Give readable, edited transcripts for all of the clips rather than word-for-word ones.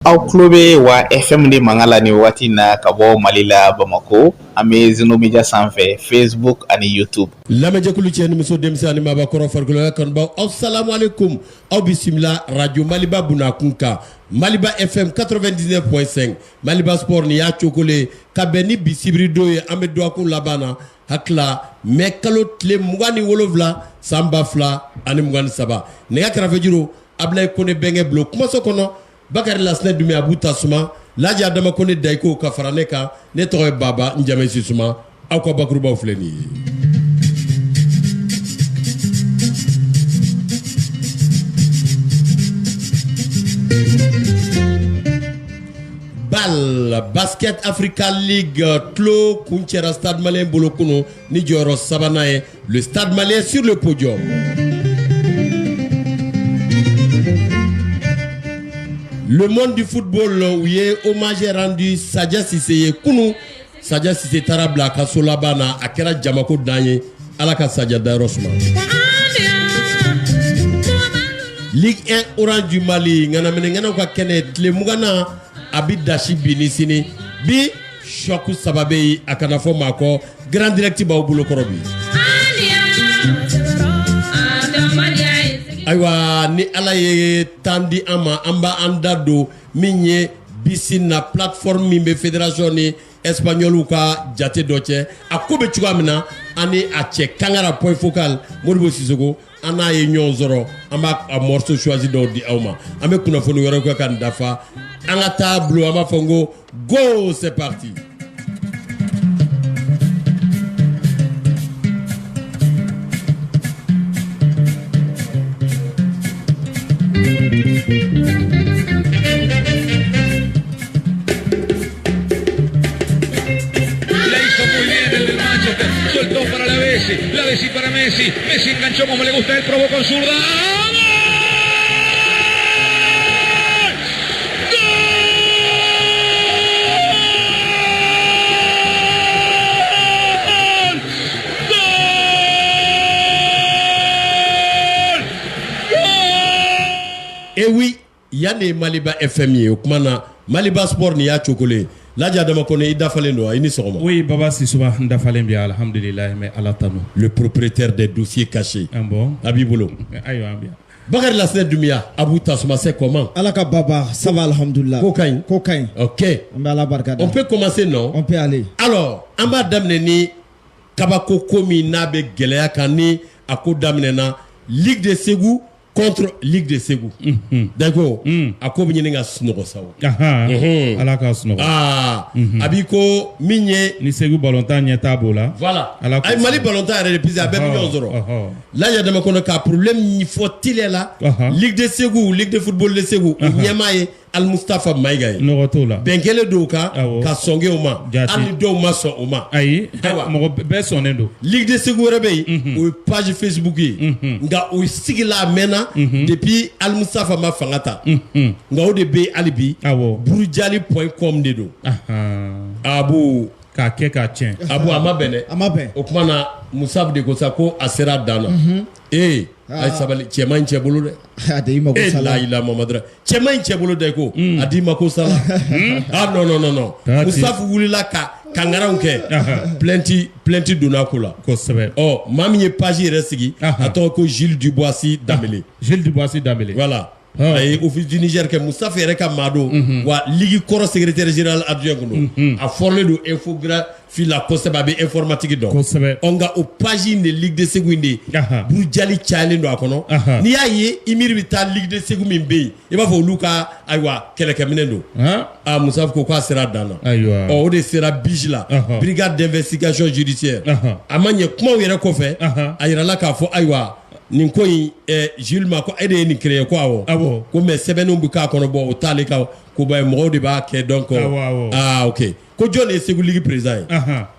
Aw tulo bɛ wa FM de mankan la nin waati in na ka bɔ Mali la Bamakɔ an bɛ Zeno Media sanfɛ Facebook ani YouTube. Lamɛnjɛkulu cɛ ni muso denmisɛn ani maabakɔrɔ farikoloya kanubaw aw salamu aleykum aw bisimila radio Maliba bunakun kan Maliba FM 99.5 Maliba Sport nin y'a cokolen ka bɛn ni bi sibiridon ye an bɛ dɔgɔkun laban na hakili mɛ kalo tile 27 san 2023 nɛgɛ karafejuru Abulayi Kone bɛnkɛ bulon kumaso kɔnɔ Bakari Lasinɛ Dunbiya Abu Tasuma Laji Adama Kone Dayiko ka fara ne kan ne tɔgɔ ye Baba Njamɛ Sisuma aw ka bakurubaw filɛ nin ye. BAL Basket Africa League tulo kuncɛra Stade Malien bolo kunun ni jɔyɔrɔ sabanan ye le Stade Malien sur le podium. Le monde du football u ye hommage rendu Sadia Cissé ye kunun Sadia Cissé taara bila a ka so laban na a kɛra jamako dan ye Ala ka Sadia dayɔrɔ suma. Ligue 1 Orange du Mali ŋanaminɛŋanaw ka kɛnɛ tile 20nan a bɛ dasi bi ni sini bi choc saba bɛ yen a kana fɔ maa kɔ grand direct b'aw bolo kɔrɔ bi. Ayiwa ni Ala ye temps di an ma an b'an da don min ye bisi na plateforme min bɛ fédération ni espagnol ka jate dɔ cɛ a ko bɛ cogoya min na an ni a cɛ Kangara point focal Modibo Sisoko an n'a ye ɲɔgɔn sɔrɔ an b'a a morceau choisi dɔw di aw ma an bɛ kunnafoni wɛrɛw kɛ ka nin dafa an ka taa bulon an b'a fɔ n ko go c'est parti. La hizo muy bien el del Manchester. Soltó para la Messi. La Messi para Messi. Messi enganchó como le gusta. Él probó con zurda. ¡Gol! ¡Gol! ¡Gol! Eh oui, yan de ye Maliba FM ye o tuma na Maliba Sport nin y'a cokolen ye Laji Adama Kone i dafalen don wa i ni sɔgɔma. Oui Baba Sisuba n dafalen bi alhamdulilayi n bɛ Ala tanu. Le propriétaire des dossiers cachés. Ah bon A b'i bolo. Ayiwa an bɛ yan. Bakari Lasinɛ Dunbiya Abu Tasuma c'est comment? Ala ka baba ça va alhamdulillah. Ko ka ɲi. Ko ka ɲi. Ok. An bɛ Ala barika da. On peut commencer non? On peut aller. Alors an b'a daminɛ ni kabako ko min n'a bɛ gɛlɛya kan ni a ko daminɛna Ligue de Segu contre Ligue de Segu. D'accord. A ko bɛ ɲini ka sunɔgɔ sa o. Ala ka sunɔgɔ. Aa a b'i ko min ye. Ni Segu balontan ɲɛtaa b'o la. Voilà. Ala Ayi Mali balontan yɛrɛ de puisque a bɛɛ bɛ ɲɔgɔn sɔrɔ. Laji Adama Kone ka problème fɔ teliya la. Ligue de Segu Ligue de football de Segu. O ɲɛmaa ye Alimustafa Mayiga ye. Nɔgɔ t'o la. Bɛn kɛlen don o kan. Awɔ. Ka sɔn kɛ o ma. Jaati. Hali ni dɔw ma sɔn o ma. Ayi Ayiwa. mɔgɔ bɛɛ sɔnnen don. Ligue de Segu wɛrɛ bɛ yen o ye page Facebook ye nka o sigila a mɛnna depuis Alimustafa ma fanga ta nka o de bɛ yen hali bi. Awɔ. Burujali point com de don. Abu. K'a kɛ k'a tiɲɛ. Abu a ma bɛn dɛ. A ma bɛn. O tuma na Musafu de ko sa ko a sera a dan na. Ee a ye sabali cɛ man ɲi cɛ bolo dɛ. A tɛ i mako e sa la. la ilaha Muhammadu cɛ man ɲi cɛ bolo dɛ ko a d'i ma ko sa la. Ah non non non non. Taati. Musafu wulila ka kangaraw kɛ. Plainte donna a ko la. Kosɛbɛ. Ɔ maa min ye page yɛrɛ sigi. A tɔgɔ ko Jules Dubois Danbele. Jules Dubois Danbele. Voilà. A ye office du Niger kɛ Mustafa yɛrɛ ka maa don wa ligue kɔrɔ secrétaire général adjoint kun don a fɔrlen don infographie la kosɛbɛ a bɛ informatique dɔn Kosɛbɛ. ɔ nka o page in de ligue de Segu in de burujali cayalen don a kɔnɔ n'i y'a ye i miiri bɛ taa ligue de Segu min bɛ yen i b'a fɔ olu ka ayiwa kɛlɛkɛminɛ don aa Mustafa ko k'a sera a dan na Ayiwa. ɔ o de sera BIJ la brigade d'investigation judiciaire a ma ɲɛ kumaw yɛrɛ kɔfɛ a yirala k'a fɔ ayiwa nin ko in Jules ma ko e de ye nin créé ko awɔ Awɔ. ko mais sɛbɛnninw bɛ k'a kɔnɔ bɔ o t'ale ka koba ye mɔgɔw de b'a kɛ donc Awɔ, awɔ. aa ok ko jɔn de ye Segu Ligue président ye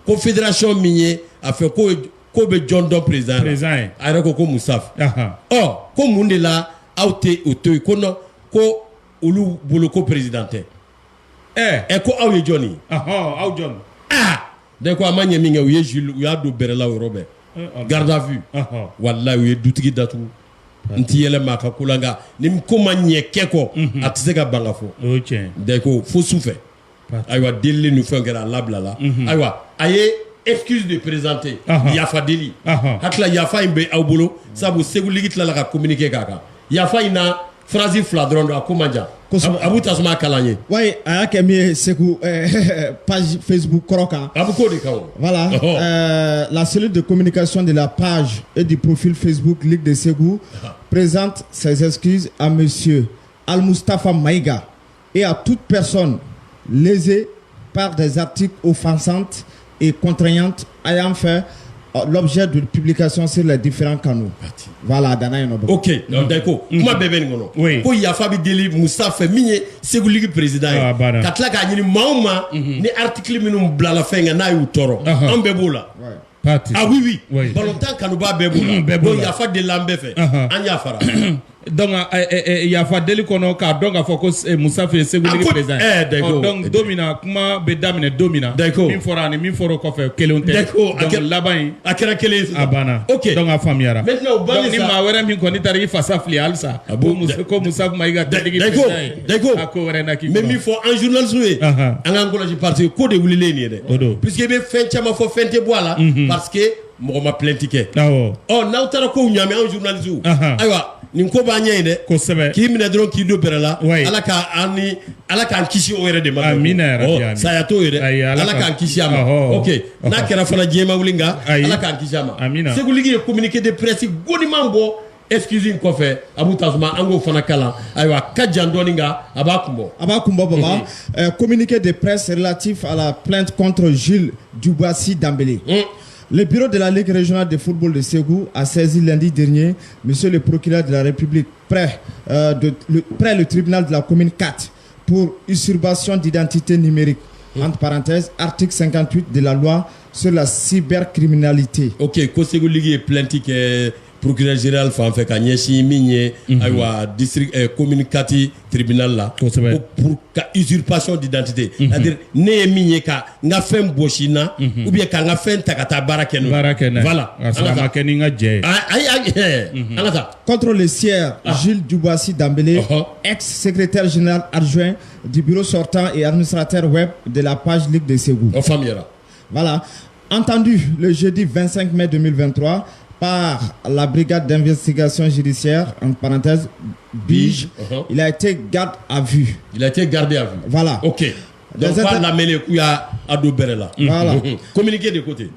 ko fédération min ye a fɛ ko ko bɛ jɔn dɔn président ye Président ye. a yɛrɛ ko ko Musafu ɔ ko mun de la aw tɛ o to yen ko non ko olu bolo ko président tɛ ɛ ko aw ye jɔn ye aw jɔn aa donc a ma ɲɛ min kɛ u ye Jules u y'a don bɛrɛ la o yɔrɔ bɛɛ garde à vue walayi u ye dutigi datugu. N ti yɛlɛ maa ka ko la, nka ni ko ma ɲɛ kɛ kɔ, a tɛ se ka ban ka fɔ. O ye tiɲɛ ye. Dayiko, fo su fɛ, ayiwa, delili ni fɛn kɛra, a labilala. Ayiwa, a ye excuse de présenter, yafa deli. Hakili la, yafa in bɛ aw bolo, sabu Segu Ligue tilala ka communiqué k'a kan. Yafa in na, phrase fila dɔrɔn don, a ko man jan. Abu Tasuma, kalan ye. Oui, a y'a kɛ min ye Segu page Facebook kɔrɔ kan. A bɛ k'o de kan o. Voilà, la cellule de communication de la page et du profil Facebook Ligue de Ségou présente ses excuses à monsieur Al-Mustafa Maïga et à toute personne lésée par des articles offensantes et contraignantes ayant fait l'objet de publications sur les différents canaux. Voilà, Dana yen nɔ. Ok, donc Dayiko, kuma bɛɛ bɛ nin kɔnɔ. Ko yafa bɛ deli Musa fɛ, min ye Segu Ligue président ye. Ah, banna. Ka tila k'a ɲini maa o maa ni article minnu bilala fɛn kan, n'a y'u tɔɔrɔ, an bɛɛ b'o la. Pati. Ah oui. Balontan kanuba bɛɛ b'o la. Bɛɛ b'o Donc la. yafa delila an bɛɛ fɛ. An yafara. Donc yafa deli kɔnɔ, k'a dɔn k'a fɔ ko Musa ye Segu A Ligue ko- président ye. Dayiko. Ɔ, donc don min na kuma bɛ daminɛ don min na, Dayiko. min fɔra ani min fɔra o kɔfɛ, kelenw tɛ. Dayiko, a Donc laban in, a kɛra kelen ye sisan. A banna. Ok. Donc a faamuyara. Maintenant, o bannen Donc ni sa- maa wɛrɛ min kɔni taara i fasa fili halisa, Ah bon, ko Musa Mayiga tɛ Ligue Dayiko, président ye, Dayiko. a ko wɛrɛ na k'i N bɛ kɔnɔ. min fɔ an journaliste ye, an k'an kɔlɔsi, parce que ko de wulilen nin ye dɛ. O don. Puisque i bɛ fɛn caman fɔ, fɛn tɛ bɔ a la, parce que mɔgɔ ma plainte kɛ. Ɔ, n'aw taara kow ɲaami, anw journaliste, ayiwa, nin ko b'an ɲɛ yen dɛ. K'i minɛ dɔrɔn k'i don bɛrɛ la. Ala ka an ni Ala k'an kisi o yɛrɛ de ma. Amina ya Rabbi, Ɔ, amin. saya t'o ye dɛ. Ayi, Ala Ala k'an kisi a ma. Ok, n'a kɛra fana, diɲɛ ma wuli, nka Ayi. Ala k'an kisi a ma. Amina. Segu Ligue ye communiqué de presse goniman bɔ excuse in kɔfɛ. Abu Tasuma, an k'o fana kalan. Ayiwa, a ka jan dɔɔni, nka a b'a kun bɔ. A b'a kun bɔ, Baba. Communiqué de presse relatif à la plainte contre Jules Duboissy Dambélé. Le bureau de la Ligue régionale de football de Ségou a saisi lundi dernier monsieur le procureur de la République près le tribunal de la commune 4 pour usurpation d'identité numérique. Entre parenthèses, article 58 de la loi sur la cybercriminalité. Ok, ko Segu Ligue ye plainte kɛ procureur général fan fɛ ka ɲɛsin min ye, ayiwa, district commune 4 tribunal la. Kosɛbɛ. Ko pour ka usurpation d'identité, c'est-à-dire ne ye min ye ka n ka fɛn bɔsi n na, ou bien ka n ka fɛn ta ka taa baara kɛ n'o ye. Baara kɛ n'a ye. Voilà. K'a sɔrɔ a ma kɛ ni n ka jɛ ye. Ayi ayi, an ka taa. Contre le sieur Jules Duboissy Dambélé, ex-secrétaire général adjoint du bureau sortant et administrateur web de la page Ligue de Ségou. O faamuyara. Voilà. Entendu le jeudi 25 mai 2023 par la brigade d'investigation judiciaire, en parenthèse, BIJ, il a été gardé à vue. Il a été gardé à vue. Voilà. Ok, donc Des k'a lamɛnnen k'u y'a a don bɛrɛ la. Voilà. Communiqué de côté.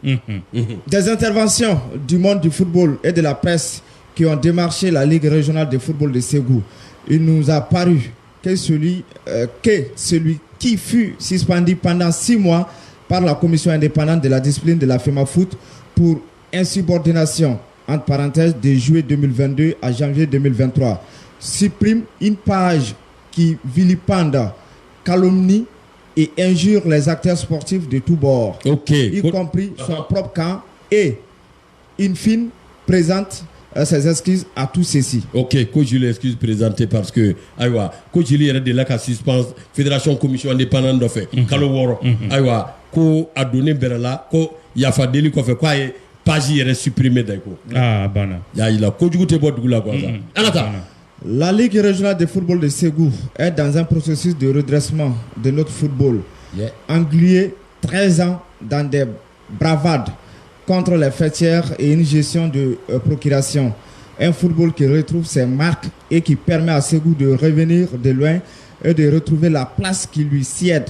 Des interventions du monde du football et de la presse qui ont démarché la Ligue régionale de football de Ségou, il nous a paru que celui qui fut suspendu pendant 6 mois par la commission indépendante de la discipline de la FEMAFOOT pour insubordination, entre parenthèses, de juillet 2022 à janvier 2023, supprime une page qui vilipende, calomnie et injure les acteurs sportifs de tous bords, y compris son propre camp, et, in fine, présente ses excuses à tous ceux-ci. Ok, ko Jules excuse présentée parce que, ayiwa, ko Jules yɛrɛ delila ka suspense fédération commission indépendante dɔ fɛ kalo 6. Ayiwa, ko a donnen bɛrɛ la, ko yafa deli kɔfɛ, ko a ye page yɛrɛ supprimer da ko. Ah, a banna. Y'a yira kojugu tɛ bɔ dugu la quoi, ça. An ka taa. La Ligue régionale de football de Ségou est dans un processus de redressement de notre football. Englué 13 ans dans des bravades contre les faîtières et une gestion de procuration. Un football qui retrouve ses marques et qui permet à Ségou de revenir de loin et de retrouver la place qui lui sied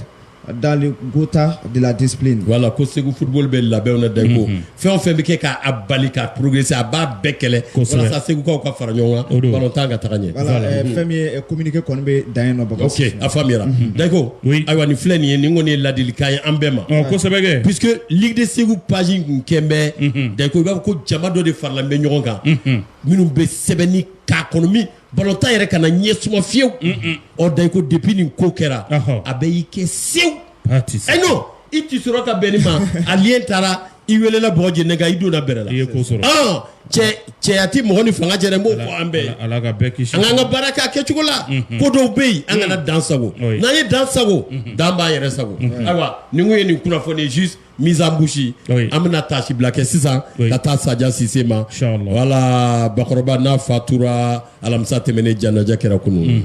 dans le gotha de la discipline. Voilà, ko Segu football bɛ labɛnw na da ko fɛn o fɛn bɛ kɛ k'a bali ka progresser, a b'a bɛɛ kɛlɛ walasa Segukaw ka fara ɲɔgɔn kan, balontan ka taga ɲɛ. Voilà, fɛn min ye communiqué kɔni bɛ dan yen nɔ, Baba. Ok, a faamuyara Dayiko. Ayiwa, nin filɛ nin ye, nin kɔni ye ladilikan ye an bɛɛ ma. Kosɛbɛ kɛ. Puisque Ligue de Segu page in kun kɛn bɛ Dayiko, i b'a fɔ ko jama dɔ de farala bɛ ɲɔgɔn kan minnu bɛ sɛbɛnni k'a kɔnɔ min balontan yɛrɛ kana ɲɛ suma fiyewu. Ɔ Dayiko, depuis nin ko kɛra, a bɛ y'i kɛ sewu. Eh non, i ti sɔrɔ ka bɛn nin ma, a lien taara I welela bɔgɔ jeni kan, i donna bɛrɛ la. I ye ko sɔrɔ. Cɛya ti mɔgɔ ni fanga cɛ dɛ, n b'o fɔ an bɛɛ ye. Ala ka bɛɛ kisi. An k'an ka baara kɛ a kɛcogo la. Ko dɔw bɛ yen, an kana dan sago. N'an ye dan sago, dan b'a yɛrɛ sago. Ayiwa, nin kun ye nin kunnafoni juste mise en bouche. An bɛna taasibila kɛ sisan ka taa Sadia Cissé ma. Voilà, bakɔrɔba n'a fatura alamisa tɛmɛnen, janaja kɛra kunun.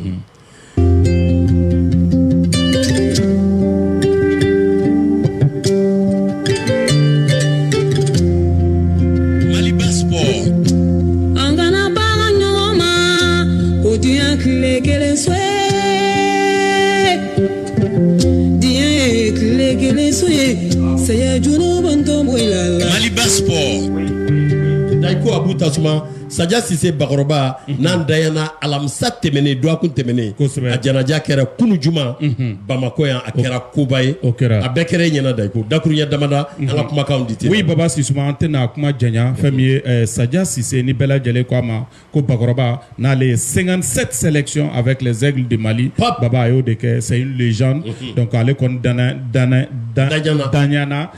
Maliba Sport. An kana bagan ɲɔgɔn ma ko diɲɛ tile kelen so ye, diɲɛ ye tile kelen so ye, saya juruban tɔ bɔ i la. Maliba Sport. Dayiko Abu Tasuma, Sadia Cissé bakɔrɔba n'an dayana alamisa tɛmɛnen, dɔgɔkun tɛmɛnen, a janaja kɛra kunu juma Bamakɔ yan, a kɛra koba ye, a bɛɛ kɛra e ɲɛna. Dayiko, dakuruɲɛ damada, an ka kumakanw di ten. Oui, Baba Sisuma, an tɛna kuma janya. Fɛn min ye Sadia Cissé, ni bɛɛ lajɛlen ko a ma ko bakɔrɔba, n'ale ye 57 sélections avec les Aigles de Mali. Baba, a y'o de kɛ, c'est une légende. Donc ale kɔni dana dana daɲana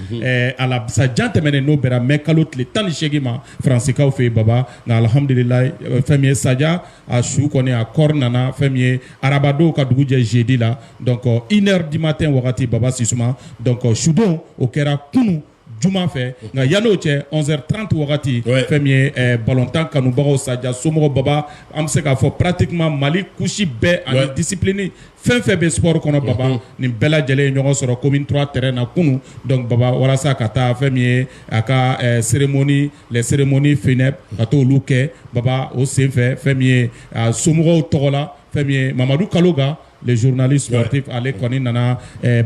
alamisa jan tɛmɛnen, n'o bɛnna mai kalo tile 18 ma, Faransikaw fɛ yen, Baba. Nka alhamdulilayi, fɛn min ye Sadia, a su kɔni, a corps nana fɛn min ye arabadon ka dugu jɛ jeudi la, donc 1h du matin wagati, Baba Sisuma. Donc sudon o kɛra kunu juma fɛ. Nka yan'o cɛ, 11h30 wagati, fɛn min ye balontan kanubagaw, Sadia somɔgɔw, Baba, an bɛ se k'a fɔ pratiquement Mali couche bɛɛ ani discipline fɛn fɛn bɛ sport kɔnɔ, Baba, nin bɛɛ lajɛlen ye ɲɔgɔn sɔrɔ commune 3 terrain na kunu. Donc Baba, walasa ka taa fɛn min ye a ka cérémonie, les cérémonies funèbres, ka t'olu kɛ, Baba. O senfɛ, fɛn min ye a somɔgɔw tɔgɔ la, fɛn min ye Mamadu Kaloga, le journaliste sportif, ale kɔni nana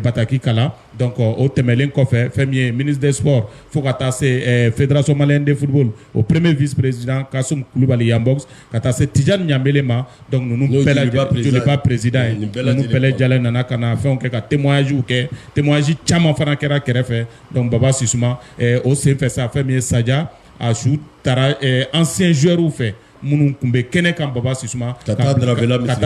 bataki kala. Donc o tɛmɛlen kɔfɛ, fɛn min ye ministre des Sports, fo ka taa se Fédération malienne de football, o premier vice président Kassoum Kulubali Yambox, ka taa se Tijani Ɲambele ma. Donc ninnu bɛɛ lajɛlen, Joliba président ye, ninnu bɛɛ lajɛlen nana ka na fɛnw kɛ, ka témoignage kɛ. Témoignage caman fana kɛra kɛrɛfɛ. Donc Baba Sisuma, o senfɛ sa, fɛn min ye Sadia, a su taara ancien joueur fɛ minnu tun bɛ kɛnɛ kan, Baba Sisuma, ka taa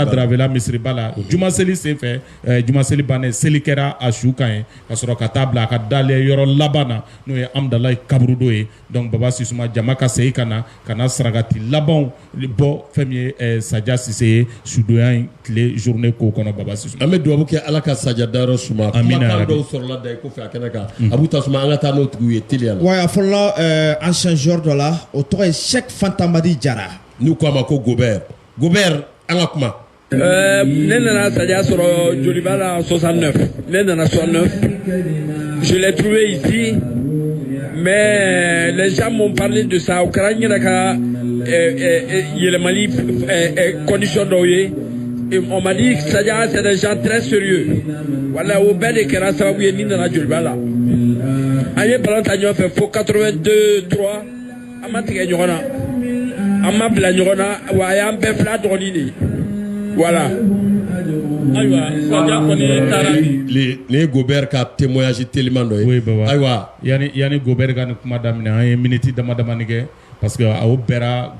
Dravela misiriba la juma seli senfɛ. Juma seli bannen, seli kɛra a su kan ye, ka sɔrɔ ka taa bila a ka dalen yɔrɔ laban na, n'o ye Amudalayi kaburudo ye. Donc Baba Sisuma, jama ka segin ka na ka na sarakati labanw bɔ fɛn min ye Sadia Cissé ye sudonya in tile journée ko kɔnɔ, Baba Sisuma. An bɛ dugawu kɛ Ala ka Sadia dayɔrɔ suma. Kumakan dɔw sɔrɔla Dayiko fɛ a kɛnɛ kan. Abu Tasuma, an ka taa n'o tigiw ye teliya la. Wa a fɔlɔla ancien joueur dɔ la, o tɔgɔ ye Cheikh Fantamadi Jara. N'u k'a ma ko Gobert. Gobert, an ka kuma. Ne nana Sadia sɔrɔ Joliba la 69. Ne nana 69. Je l'ai trouvé ici, mais les gens m'ont parlé de ça. O kɛra n yɛrɛ ka yɛlɛmali condition dɔw ye. On m'a dit que Sadia, c'est des gens très sérieux. Voilà, o bɛɛ de kɛra sababu ye ni nana Joliba la. An ye ballon ta ɲɔgɔn fɛ fo 82 3, an ma tigɛ ɲɔgɔn na. An ma bila ɲɔgɔn na, wa a y'an bɛɛ fila dɔgɔnin de ye. Voilà. Ayiwa, Sadia kɔni taara bi. Nin ye Gobert ka témoignage teliman dɔ ye. Oui, Baba. Ayiwa. Yani Gobert ka nin kuma daminɛ, an ye minute dama damani kɛ parce que o bɛra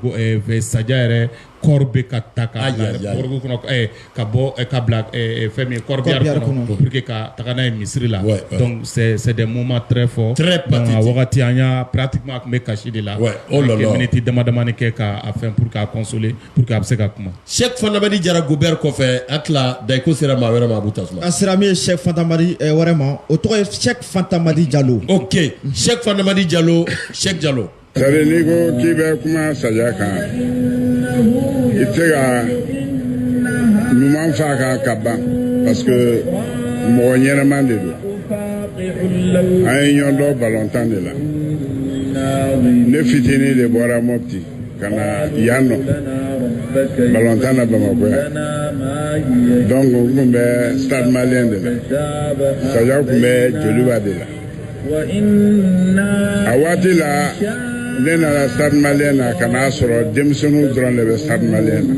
Sadia yɛrɛ corps bɛ ka ta ka bila morgue kɔnɔ, ka bɔ ka bila fɛn min ye corbillard kɔnɔ pour que ka taga n'a ye misiri la. Donc c'est des moments très forts. Très pathétiques. A wagati an y'a pratiquement a tun bɛ kasi de la. Oh là là. Minute dama damani kɛ k'a fɛn pour k'a consoler, pour que a bɛ se ka kuma. Cheikh Fantamadi Jara Gobert kɔfɛ, an tila Dayiko sera maa wɛrɛ ma, Abu Tasuma. An sera min ye Cheikh Fantamadi wɛrɛ ma, o tɔgɔ ye Cheikh Fantamadi Jalo. Ok, Cheikh Fantamadi Jalo, Cheikh Jalo. C'est-à-dire n'i ko k'i bɛ kuma Sadia kan, i tɛ se ka ɲuman f'a kan ka ban, parce que mɔgɔ ɲɛnama de don. An ye ɲɔgɔn dɔn balontan de la. Ne fitinin de bɔra Mopti ka na yan nɔ balontan na Bamakɔ yan. Donc n tun bɛ Stade Malien de la, Sadia tun bɛ Joliba de la. A waati la, ne nana Stade Malien na ka n'a sɔrɔ denmisɛnninw dɔrɔn de bɛ Stade Malien na.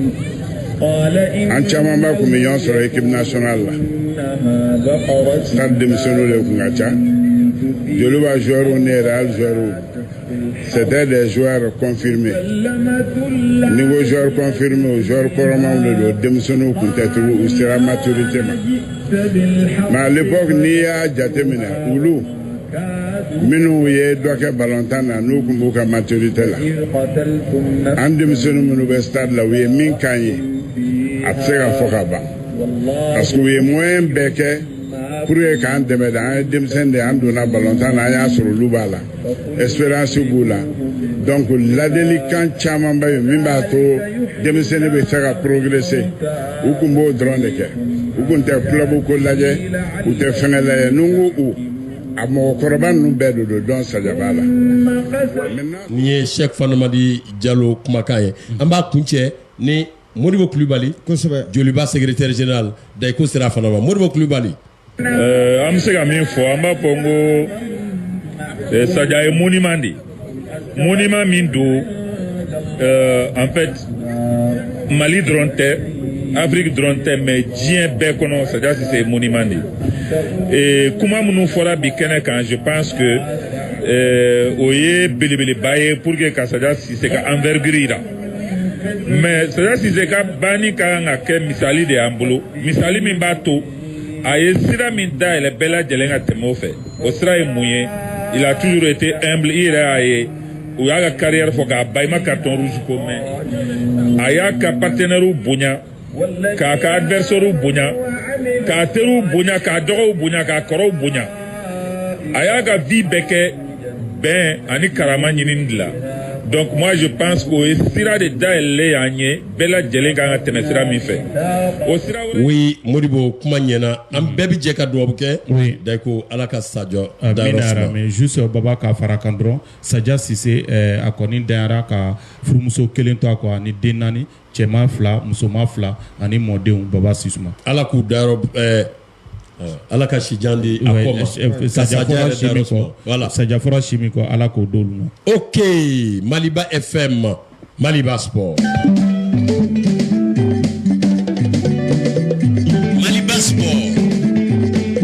An camanba tun bɛ ɲɔgɔn sɔrɔ équipe nationale la. Stade denmisɛnninw de tun ka ca. Joliba joueurs ni Real joueurs, c'était des joueurs confirmés. Ni ko joueurs confirmés, o joueurs kɔrɔmaw de don, denmisɛnninw tun tɛ tugun, u sera maturité ma. Mais à l'époque, n'i y'a jateminɛ, olu Minnu ye dɔ kɛ balontan na, n'u tun b'u ka maturité la, an denmisɛnnin minnu bɛ stade la, u ye min k'an ye, a tɛ se ka fɔ ka ban, parce que u ye moyen bɛɛ kɛ pour que k'an dɛmɛ de. An ye denmisɛnnin de ye, an donna balontan na, an y'a sɔrɔ olu b'a la, expérience b'u la. Donc ladilikan caman bɛ yen min b'a to denmisɛnnin bɛ se ka progresser, u kun b'o dɔrɔn de kɛ. U kun tɛ club ko lajɛ, u tɛ fɛngɛ lajɛ. Ni n ko u, a mɔgɔkɔrɔba ninnu bɛɛ de don dɔn Sadia b'a la. Nin ye Cheick Fanamadi Jalo kumakan ye. An b'a kuncɛ ni Modibo Kulibali. Kosɛbɛ. Joliba secrétaire général, Dayiko sira fana ma. Modibo Kulibali. An bɛ se ka min fɔ, an b'a fɔ n ko Sadia ye monument de ye, monument min don, en fait, Mali dɔrɔn tɛ, Afrique dɔrɔn tɛ, mais diɲɛ bɛɛ kɔnɔ, Sadia Cissé ye monument de ye. Kuma minnu fɔra bi kɛnɛ kan, je pense que o ye belebeleba ye pour que ka Sadia Cissé ka envergure yira. Mais Sadia Cissé ka banni ka kan ka kɛ misali de y'an bolo, misali min b'a to a ye sira min dayɛlɛ, bɛɛ lajɛlen ka tɛmɛ o fɛ. O sira ye mun ye? Il a toujours été humble. I yɛrɛ y'a ye, u y'a ka carrière fɔ k'a ban, i ma carton rouge ko mɛn. A y'a ka partenaires bonya, k'a ka adversaires bonya, k'a teriw bonya, k'a dɔgɔw bonya, k'a kɔrɔw bonya. A y'a ka vie bɛɛ kɛ bɛn ani karama ɲinini de la. Donc moi, je pense k'o ye sira de dayɛlɛlen y'an ye, bɛɛ lajɛlen kan ka tɛmɛ sira min fɛ, o sira wɛrɛ. Oui, Modibo, kuma ɲɛna, an bɛɛ bɛ jɛ ka dugawu kɛ. Oui. Dayiko, Ala ka Sajɔ Amina. dayɔrɔ suma. Mais juste, Baba, ka fara kan dɔrɔn, Sadia Cissé, a kɔni dayara ka furumuso kelen to a kɔ ani den naani, cɛman fila, musoman fila ani mɔdenw. Baba Sisuma. Ala k'u dayɔrɔ, Ala ka sijan di a kɔ ma. Ka Sadia Sadia fɔra yɛrɛ si min dayɔrɔ suma. kɔ. Voilà. Sadia fɔra si min kɔ, Ala k'o d'olu ma. Ok, Maliba FM, Maliba Sport. Maliba Sport.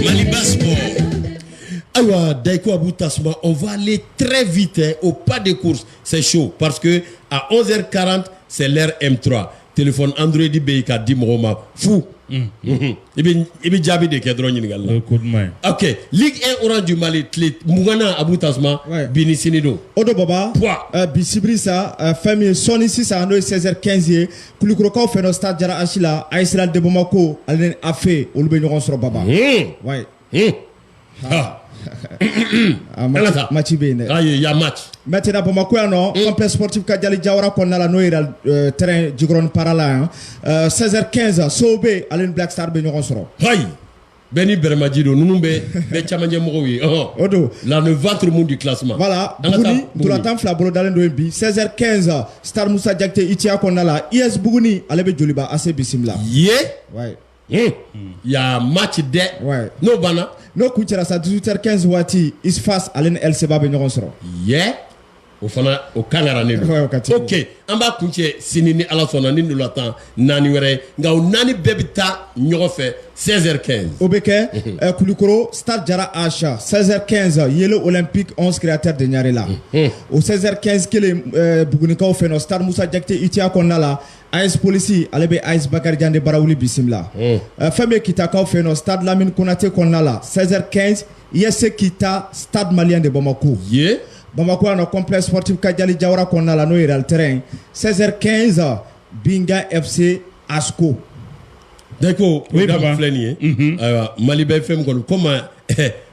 Maliba Sport. Ayiwa, Daiko Abou Tasma, on va aller très vite, hein, au pas de course. C'est chaud parce que à 11h40, c'est l'heure M3. Téléphone Android bɛ yen k'a di mɔgɔw ma fu. I bɛ jaabi de kɛ dɔrɔn ɲininkali la. O ye ko duman ye. Ok, Ligue 1 Orange du Mali, tile 20nan, Abou Tasma, Ouais. bi ni sini don. O don, Baba. Poids. Bi sibiri sa, fɛn min ye sɔɔni sisan, n'o ye 16h15 ye, Kulukorokaw fɛ nɔ, stade Jara H la, AS Real de Bamako ale ni AFE, olu bɛ ɲɔgɔn sɔrɔ, Baba. Ouais. Ah. Ah, Ala match ta. Match bɛ yen dɛ. Ah, il y a match. Maintenant, Bamako yan nɔ, complexe sportif Kajali Jawara kɔnɔna la, n'o ye terrain Jikɔrɔni Para la yan, 16h15, Sobe ale ni Black Star bɛ ɲɔgɔn sɔrɔ. Hayi. Bɛɛ ni bɛrɛmaji don, ninnu bɛ bɛɛ camancɛ mɔgɔw ye. Ɔhɔn. O don. La ne ventre mou du classement. Voilà, An ka taa Buguni, ntolantan fila bolodalen don yen bi, 16h15, Stade Moussa Diakité Itiya kɔnɔna la, IS Buguni ale bɛ Joliba AC bisimila. Ye. Ouais. Il y a match dɛ. Ouais. N'o banna. N'o kun cɛra sa, 18h15 waati, ISFAS ale ni LCBA bɛ ɲɔgɔn sɔrɔ. Ye. O fana o kangaranen Ouais, o ka don. teli. Ok, an b'a kuncɛ sini ni Ala sɔnna ni ntolantan naani wɛrɛ ye, nka o naani bɛɛ bɛ taa ɲɔgɔn fɛ 16h15. O bɛ kɛ Kulukoro, Stade Jara H, 16h15, Yele Olympique 11 Créateur de Ɲarela. O 16h15 kelen, Bugunikaw fɛ nɔ, Stade Moussa Diakité Itiya kɔnɔna la, AS Polisi ale bɛ AS Bakarijan de Barawuli bisimila. Fɛn min ye Kitakaw fɛ nɔ, Stade Lamine Konate kɔnɔna la, 16h15, ISC Kita Stade Malien de Bamako. Ye. Bamako yan nɔ, complexe sportif Kajali Jawara kɔnɔna la, n'o ye Real terrain, 16h15, Binga FC ASCO. Dayiko, Oui, programme Baba. filɛ nin ye. Ayiwa, Maliba FM kɔni, komi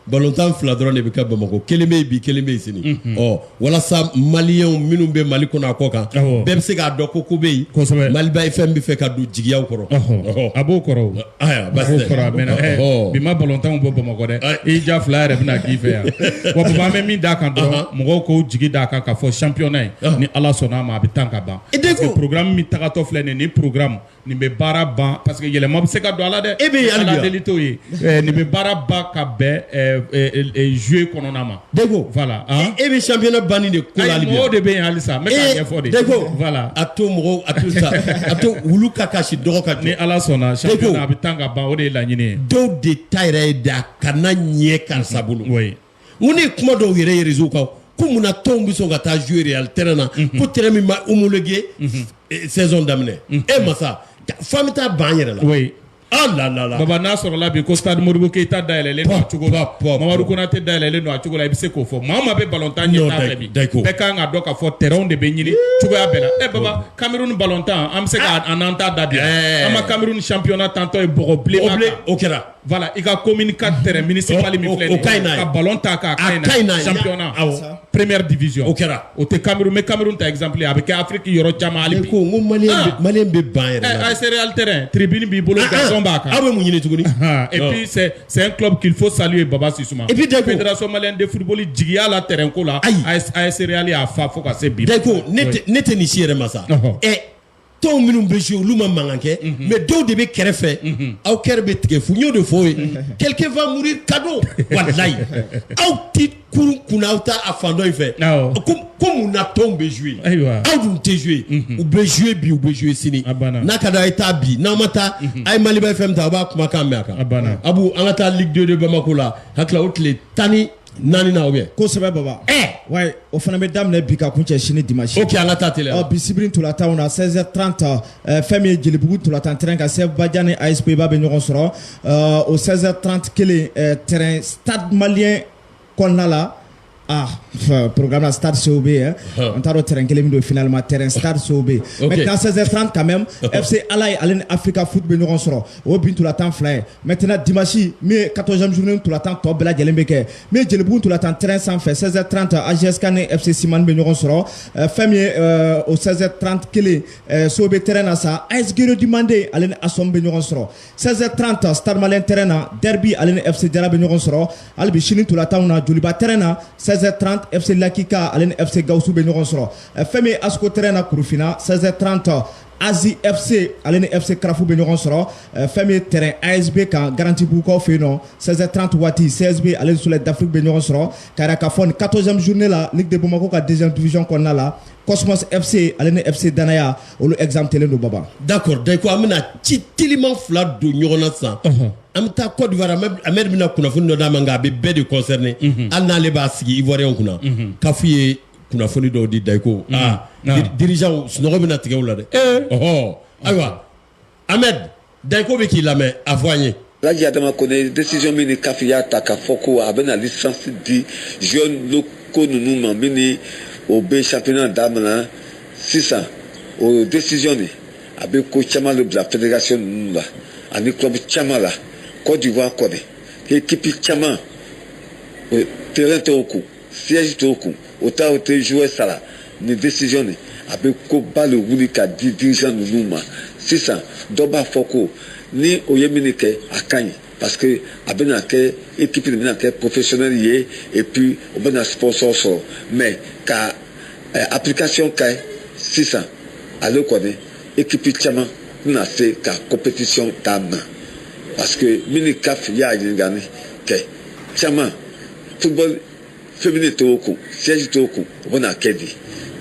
balontan fila dɔrɔn de bɛ kɛ Bamakɔ, kelen bɛ yen bi, kelen bɛ yen sini. Ɔ, walasa maliyɛnw minnu bɛ Mali kɔnɔ a kɔ kan, Awɔ. bɛɛ bɛ se k'a dɔn ko ko bɛ yen. Kosɛbɛ. Maliba FM bɛ fɛ ka don jigiyaw kɔrɔ. Ɔhɔ, a b'o kɔrɔ o. Ayiwa, A baasi b'o tɛ. kɔrɔ a mɛnna. Ɔhɔ. Bi ma balontanw bɔ Bamakɔ dɛ. Ayi. I ja fila yɛrɛ bɛna k'i fɛ yan. Wa Baba, an bɛ min d'a kan dɔrɔn, mɔgɔw k'o jigi d'a kan k'a fɔ championnat in, ni Ala sɔnna a ma, a bɛ tan ka ban. I den Parce que ko- programme min tagatɔ filɛ nin ye, nin programme nin bɛ baara ban, parce que yɛlɛma bɛ se ka don a la dɛ. E bɛ yen hali bi Ala wa? deli t'o ye. Nin bɛ baara ban ka bɛn juillet kɔnɔna ma. Deko. Voilà. E bɛ championnat banni de ko la hali bi. Ayi, mɔgɔw de bɛ yen halisa, n bɛ k'a ɲɛfɔ de. Deko. Voilà. A to mɔgɔw, a to sa, a to wulu ka kasi, dɔgɔ ka jɔ. Ni Ala sɔnna, championnat a bɛ tan ka ban, o de ye laɲini ye. Dɔw de ta yɛrɛ ye de a kana ɲɛ karisa bolo. Oui. N ko ne ye kuma dɔw yɛrɛ ye réseau kan ko munna tɔnw bɛ sɔn ka taa jouer Real terrain na, ko terrain min ma homologué saison daminɛ. E masa, f'an bɛ taa ban an yɛrɛ la. Oui. Ah la la la. Baba, n'a sɔrɔla bi ko stade Modibo Keyita dayɛlɛlen don a cogo la, Mamadu Konate dayɛlɛlen don a cogo la, i bɛ se k'o fɔ. Maa o maa bɛ balontan ɲɛ t'a fɛ bi, bɛɛ kan ka dɔn k'a fɔ terrain de bɛ ɲini cogoya bɛɛ la. Ɛ Baba, Cameroun balontan, an bɛ se ka n'an ta da bi, an ma Cameroun championnat tantɔ ye bɔgɔ bilenman kan. O kɛra. Voilà, i ka commune 4 terrain municipal min filɛ nin ye, ka ballon ta k'a ka ɲi n'a ye, championnat première division. O kɛra. O tɛ Cameroun, n bɛ Cameroun ta exemple ye, a bɛ kɛ Afrique yɔrɔ caman hali bi. Ko n ko malien bɛ ban yɛrɛ la. AS Real terrain, tribune b'i bolo, gazon b'a kan. Aw bɛ mun ɲini tuguni? Et puis c'est un club qu'il faut saluer, Baba Sissouma. Et puis Deko, Fédération malienne de football jigiya la terrain ko la. Ayi, AS Real y'a fa fo ka se bi. Deko, ne tɛ nin si yɛrɛ ma sa. Ɛ tɔnw minnu bɛ jouer, olu ma mankan kɛ, mais dɔw de bɛ kɛrɛfɛ, aw kɛrɛ bɛ tigɛ fu. N y'o de fɔ ye, quelqu'un va mourir cadeau, walayi. Aw ti kurun kunna, aw t'a a fan dɔ in fɛ ko mun na tɔnw bɛ jouer, aw dun tɛ jouer. U bɛ jouer bi, u bɛ jouer sini, n'a ka d'aw ye taa bi, n'aw ma taa, a ye Maliba FM ta, aw b'a kumakan mɛn a kan. Abu, an ka taa Ligue 2 de Bamako la, hakili o tile 14 na ou bien? Kosɛbɛ Baba. Ouais, o fana bɛ daminɛ bi ka kuncɛ sini dimanche. Ok, an ka taa teliya. Ɔ bi sibiri ntolatanw na, 16h30, fɛn min ye Jelibugu ntolatan terrain kan, CF Badian ni AS Peba bɛ ɲɔgɔn sɔrɔ. O 16h30 kelen, terrain Stade Malien kɔnɔna la. Ah, programme la Stade COB, hein. On t'a terrain kelen min don finalement, terrain Stade COB. Maintenant 16h30 quand même, FC Alaï ale ni Africa Foot bɛ ɲɔgɔn sɔrɔ. O bi ntolatan fila ye. Maintenant dimanche, min ye 14e journée ntolatan tɔ bɛɛ lajɛlen bɛ kɛ. Min ye Jelibugu ntolatan terrain sanfɛ, 16h30, AGSK ni FC Simani bɛ ɲɔgɔn sɔrɔ. Fɛn min ye o 16h30 kelen, COB terrain na sa, AS Guéréo du Mandé ale ni ASOM bɛ ɲɔgɔn sɔrɔ. 16h30, Stade Malien terrain na, Derby ale ni FC Jara bɛ ɲɔgɔn sɔrɔ. Hali bi sini ntolatanw na, Joliba terrain na, 16h30, FC Lakika ale ni FC Gawusu bɛ ɲɔgɔn sɔrɔ. Fɛn min ye ASCO terrain na Kurufina, 16h30, Azi FC ale ni FC Karafu bɛ ɲɔgɔn sɔrɔ. Fɛn min ye terrain ASB kan Garantibugukaw fɛ yen nɔ, 16h30 waati, CSB ale ni Soleil d'Afrique bɛ ɲɔgɔn sɔrɔ. K'a yira k'a fɔ nin 14e journée la Ligue de Bamako ka deuxième division kɔnɔna la, Cosmos FC ale ni FC Danaya, olu exemptelen don Baba. D'accord, Dayiko, an bɛna ci teliman fila don ɲɔgɔn na sisan. An bɛ taa Côte d'Ivoire, Ahmed bɛna kunnafoni dɔ d'a ma, nka a bɛ bɛɛ de concerné, hali n'ale b'a sigi Ivoirien kunna. CAF ye kunnafoni dɔw di, Dayiko. Aa, dirigeant sunɔgɔ bɛna tigɛ u la dɛ. Ɔhɔ, ayiwa Ahmed, Dayiko bɛ k'i lamɛn, a fɔ an ye. Laji Adama Kone, décision min ni CAF y'a ta k'a fɔ ko a bɛna licence di joueurs locaux ninnu ma min ni o bɛ championnat daminɛ sisan, o décision nin a bɛ ko caman de bila fédération ninnu la ani club caman la Côte d'Ivoire kɔni. Équipe caman, terrain t'o kun, siège t'o kun, o ta o tɛ joueur sara. Nin décision nin a bɛ koba de wuli ka di dirigeant ninnu ma sisan. Dɔ b'a fɔ ko ni o ye min kɛ, a ka ɲi, parce que a bɛna kɛ équipe de bɛna kɛ professionnel ye et puis o bɛna sponsor sɔrɔ. Mais ka application kɛ sisan, ale kɔni équipe caman tɛna se ka compétition daminɛ, parce que min ni CAF y'a ɲininkali kɛ caman, football féminin t'o kun, siège t'o kun, o bɛna kɛ di?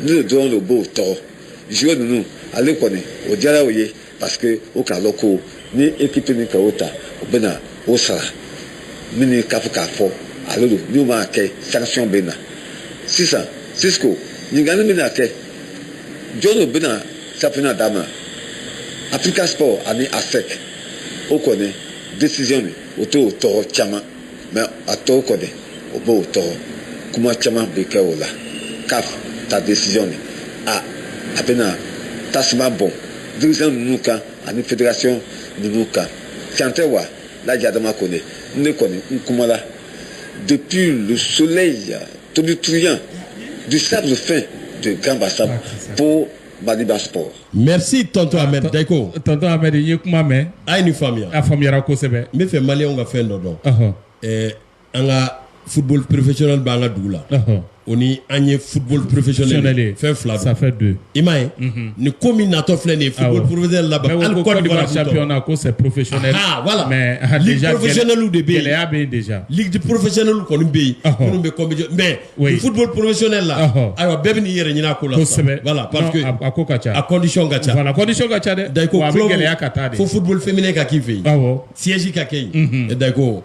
N'o dɔrɔn de b'o tɔgɔ joueur ninnu, ale kɔni o diyara o ye, parce que o k'a lɔn ko ni équipe min ka o ta, o bɛna o sara. Min ni CAF k'a fɔ ale don, n'u m'a kɛ, sanction bɛ na sisan. Cisco, ɲininkali bɛna kɛ jɔn de bɛna championnat daminɛ? Africa Sport ani ASEC, o kɔni décision nin o t'o tɔgɔ caman, mais a tɔw kɔni o b'o tɔgɔ. Kuma caman bɛ kɛ o la. CAF ta décision nin a bɛna tasuma bɔn dirigeant ninnu kan ani fédération ninnu kan. Tiɲɛ tɛ wa? Laji Adama Kone, ne kɔni n kumala depuis le soleil tonitruant du sable fin de Grand Bassam pour Maliba Sport. Merci tonton Ahmed Dayiko. Tonton Ahmed, i ye kuma mɛn. A ye nin faamuya. A faamuyara kosɛbɛ. N bɛ fɛ maliyɛnw ka fɛn dɔ dɔn. An ka football professionnel b'an ka dugu la. O ni an ye football professionnel ye, fɛn fila don. Ça fait deux. I m'a ye, nin ko min natɔ filɛ nin ye, football professionnel la, hali Côte d'Ivoire championnat ko c'est professionnel. Ah voilà. Mais ligue déjà professionnelle de bɛ yen. Gɛlɛya bɛ yen déjà. Ligue professionnelle kɔni bɛ yen, minnu bɛ compétition, mais football professionnel la, ayiwa, bɛɛ bɛ n'i yɛrɛ ɲini a ko la. Kosɛbɛ. Voilà, parce que a ko ka ca. A condition ka ca. Voilà, condition ka ca dɛ. Dayiko, a bɛ gɛlɛya ka taa de. Fo football féminin ka k'i fɛ yen. Siège ka kɛ yen. Dayiko.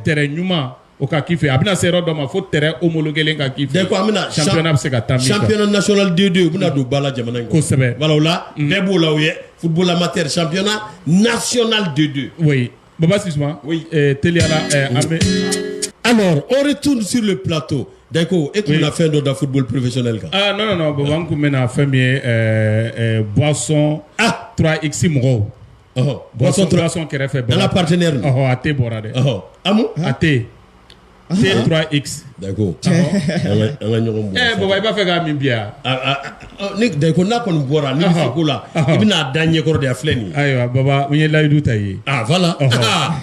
Terrain ɲuman o ka k'i fɛ, a bɛna se yɔrɔ dɔ ma fo terrain homologué ka k'i fɛ. Dayiko, an bɛna championnat bɛ se ka taa min kan. Championnat national D2, u bɛna don ba la jamana in kɔnɔ. Kosɛbɛ. Voilà, o la bɛɛ b'o la, o ye football amateur championnat national D2. Oui. Baba Sisuma. Oui. Teliyala, an bɛ. Alors, on retourne sur le plateau. Dayiko, e tun bɛna fɛn dɔ da football professionnel kan. Ah non non non, Baba, n tun bɛna fɛn min ye, boisson 3X mɔgɔw. Boisson boisson kɛrɛfɛ. An ka partenaire. A te bɔra dɛ. Amu. A te. T3X. Dayiko, an ka ɲɔgɔn bonya. Baba, i b'a fɛ k'a min bi yan? Ni Dayiko, n'a kɔni bɔra, ni bɛ se ko la, i bɛna da ɲɛkɔrɔ de, a filɛ nin ye. Ayiwa Baba, n ye layidu ta i ye. Ah voilà.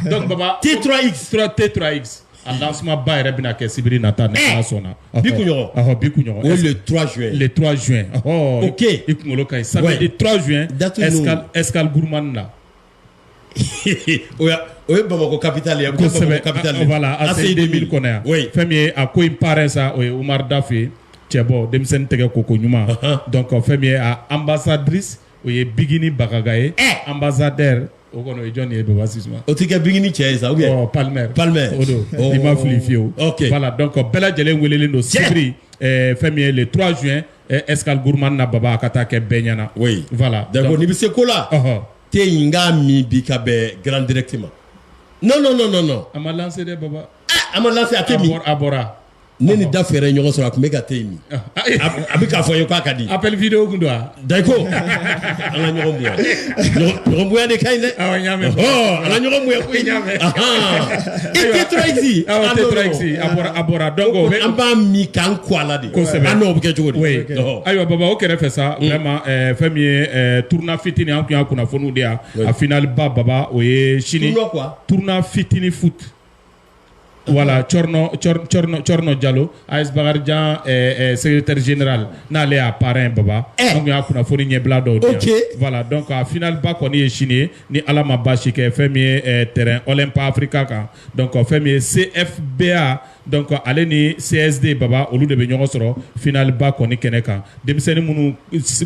Donc Baba. T3X. T3X. A lancement ba yɛrɛ bɛna kɛ sibiri nata, ni Ala sɔnna. Bi kunɲɔgɔn. Bi kunɲɔgɔn. O ye le 3 juin. Le 3 juin. Ok. I kunkolo ka ɲi. Samedi 3 juin. Escale Gourmand la. O ye Bamakɔ capitale ye. Kosɛbɛ. Capitale. Voilà, ACI 2000 kɔnɔ yan. Oui. Fɛn min ye a ko in parrain sa, o ye Umar Dafe cɛbɔ, denmisɛnnin tɛgɛ koko ɲuman. Donc fɛn min ye a ambassadrice, o ye Bigini Bagaga ye. Ambassadeur o kɔni, o ye jɔn ye, Baba Sisuma? O tɛ kɛ Bigini cɛ ye sa, ou bien? Ɔ, Palmer. Palmer. O don. I ma fili fiyewu. Ok. Voilà, donc bɛɛ lajɛlen welelen don sibiri, fɛn min ye le 3 juin, Escale Gourmand na, Baba, a ka taa kɛ bɛɛ ɲɛna. Oui. Voilà. D'accord, n'i bɛ se ko la. Te in k'a min bi ka bɛn grand direct ma. Non non non non non. A ma lancé dɛ, Baba. A ma lancé, a tɛ min. A bɔra. Ne ni da fɛrɛ ɲɔgɔn sɔrɔ, a tun bɛ ka te in min. A bɛ k'a fɔ n ye k'a ka di. Appel vidéo kun don wa? Dayiko, an ka ɲɔgɔn bonya. Ɲɔgɔn bonya de ka ɲi dɛ. Awɔ, n y'a mɛn. An ka ɲɔgɔn bonya koyi. N y'a mɛn. I T3X. Awɔ, T3X a bɔra, a bɔra. Donc o bɛ. An b'a min k'an ko a la de. Kosɛbɛ. An n'o bɛ kɛ cogo di? Oui. Ayiwa Baba, o kɛrɛfɛ sa, vraiment, fɛn min ye tournoi fitini, an tun y'a kunnafoniw di yan. A finale ba, Baba, o ye sini. Tournoi quoi? Tournoi fitini foot. Voilà, Tchorno, Tchorno, Tchorno Diallo, AS Bakarijan secrétaire général, n'ale y'a parrain, Baba. Donc y'a kunnafoni ɲɛbila dɔw di yan. Ok. Voilà, donc a finale ba kɔni ye sini ye, ni Ala ma baasi kɛ, fɛn min ye terrain Olympe Africa kan. Donc fɛn min ye CFBA, donc ale ni CSD, Baba, olu de bɛ ɲɔgɔn sɔrɔ finale ba kɔni kɛnɛ kan. Denmisɛnnin minnu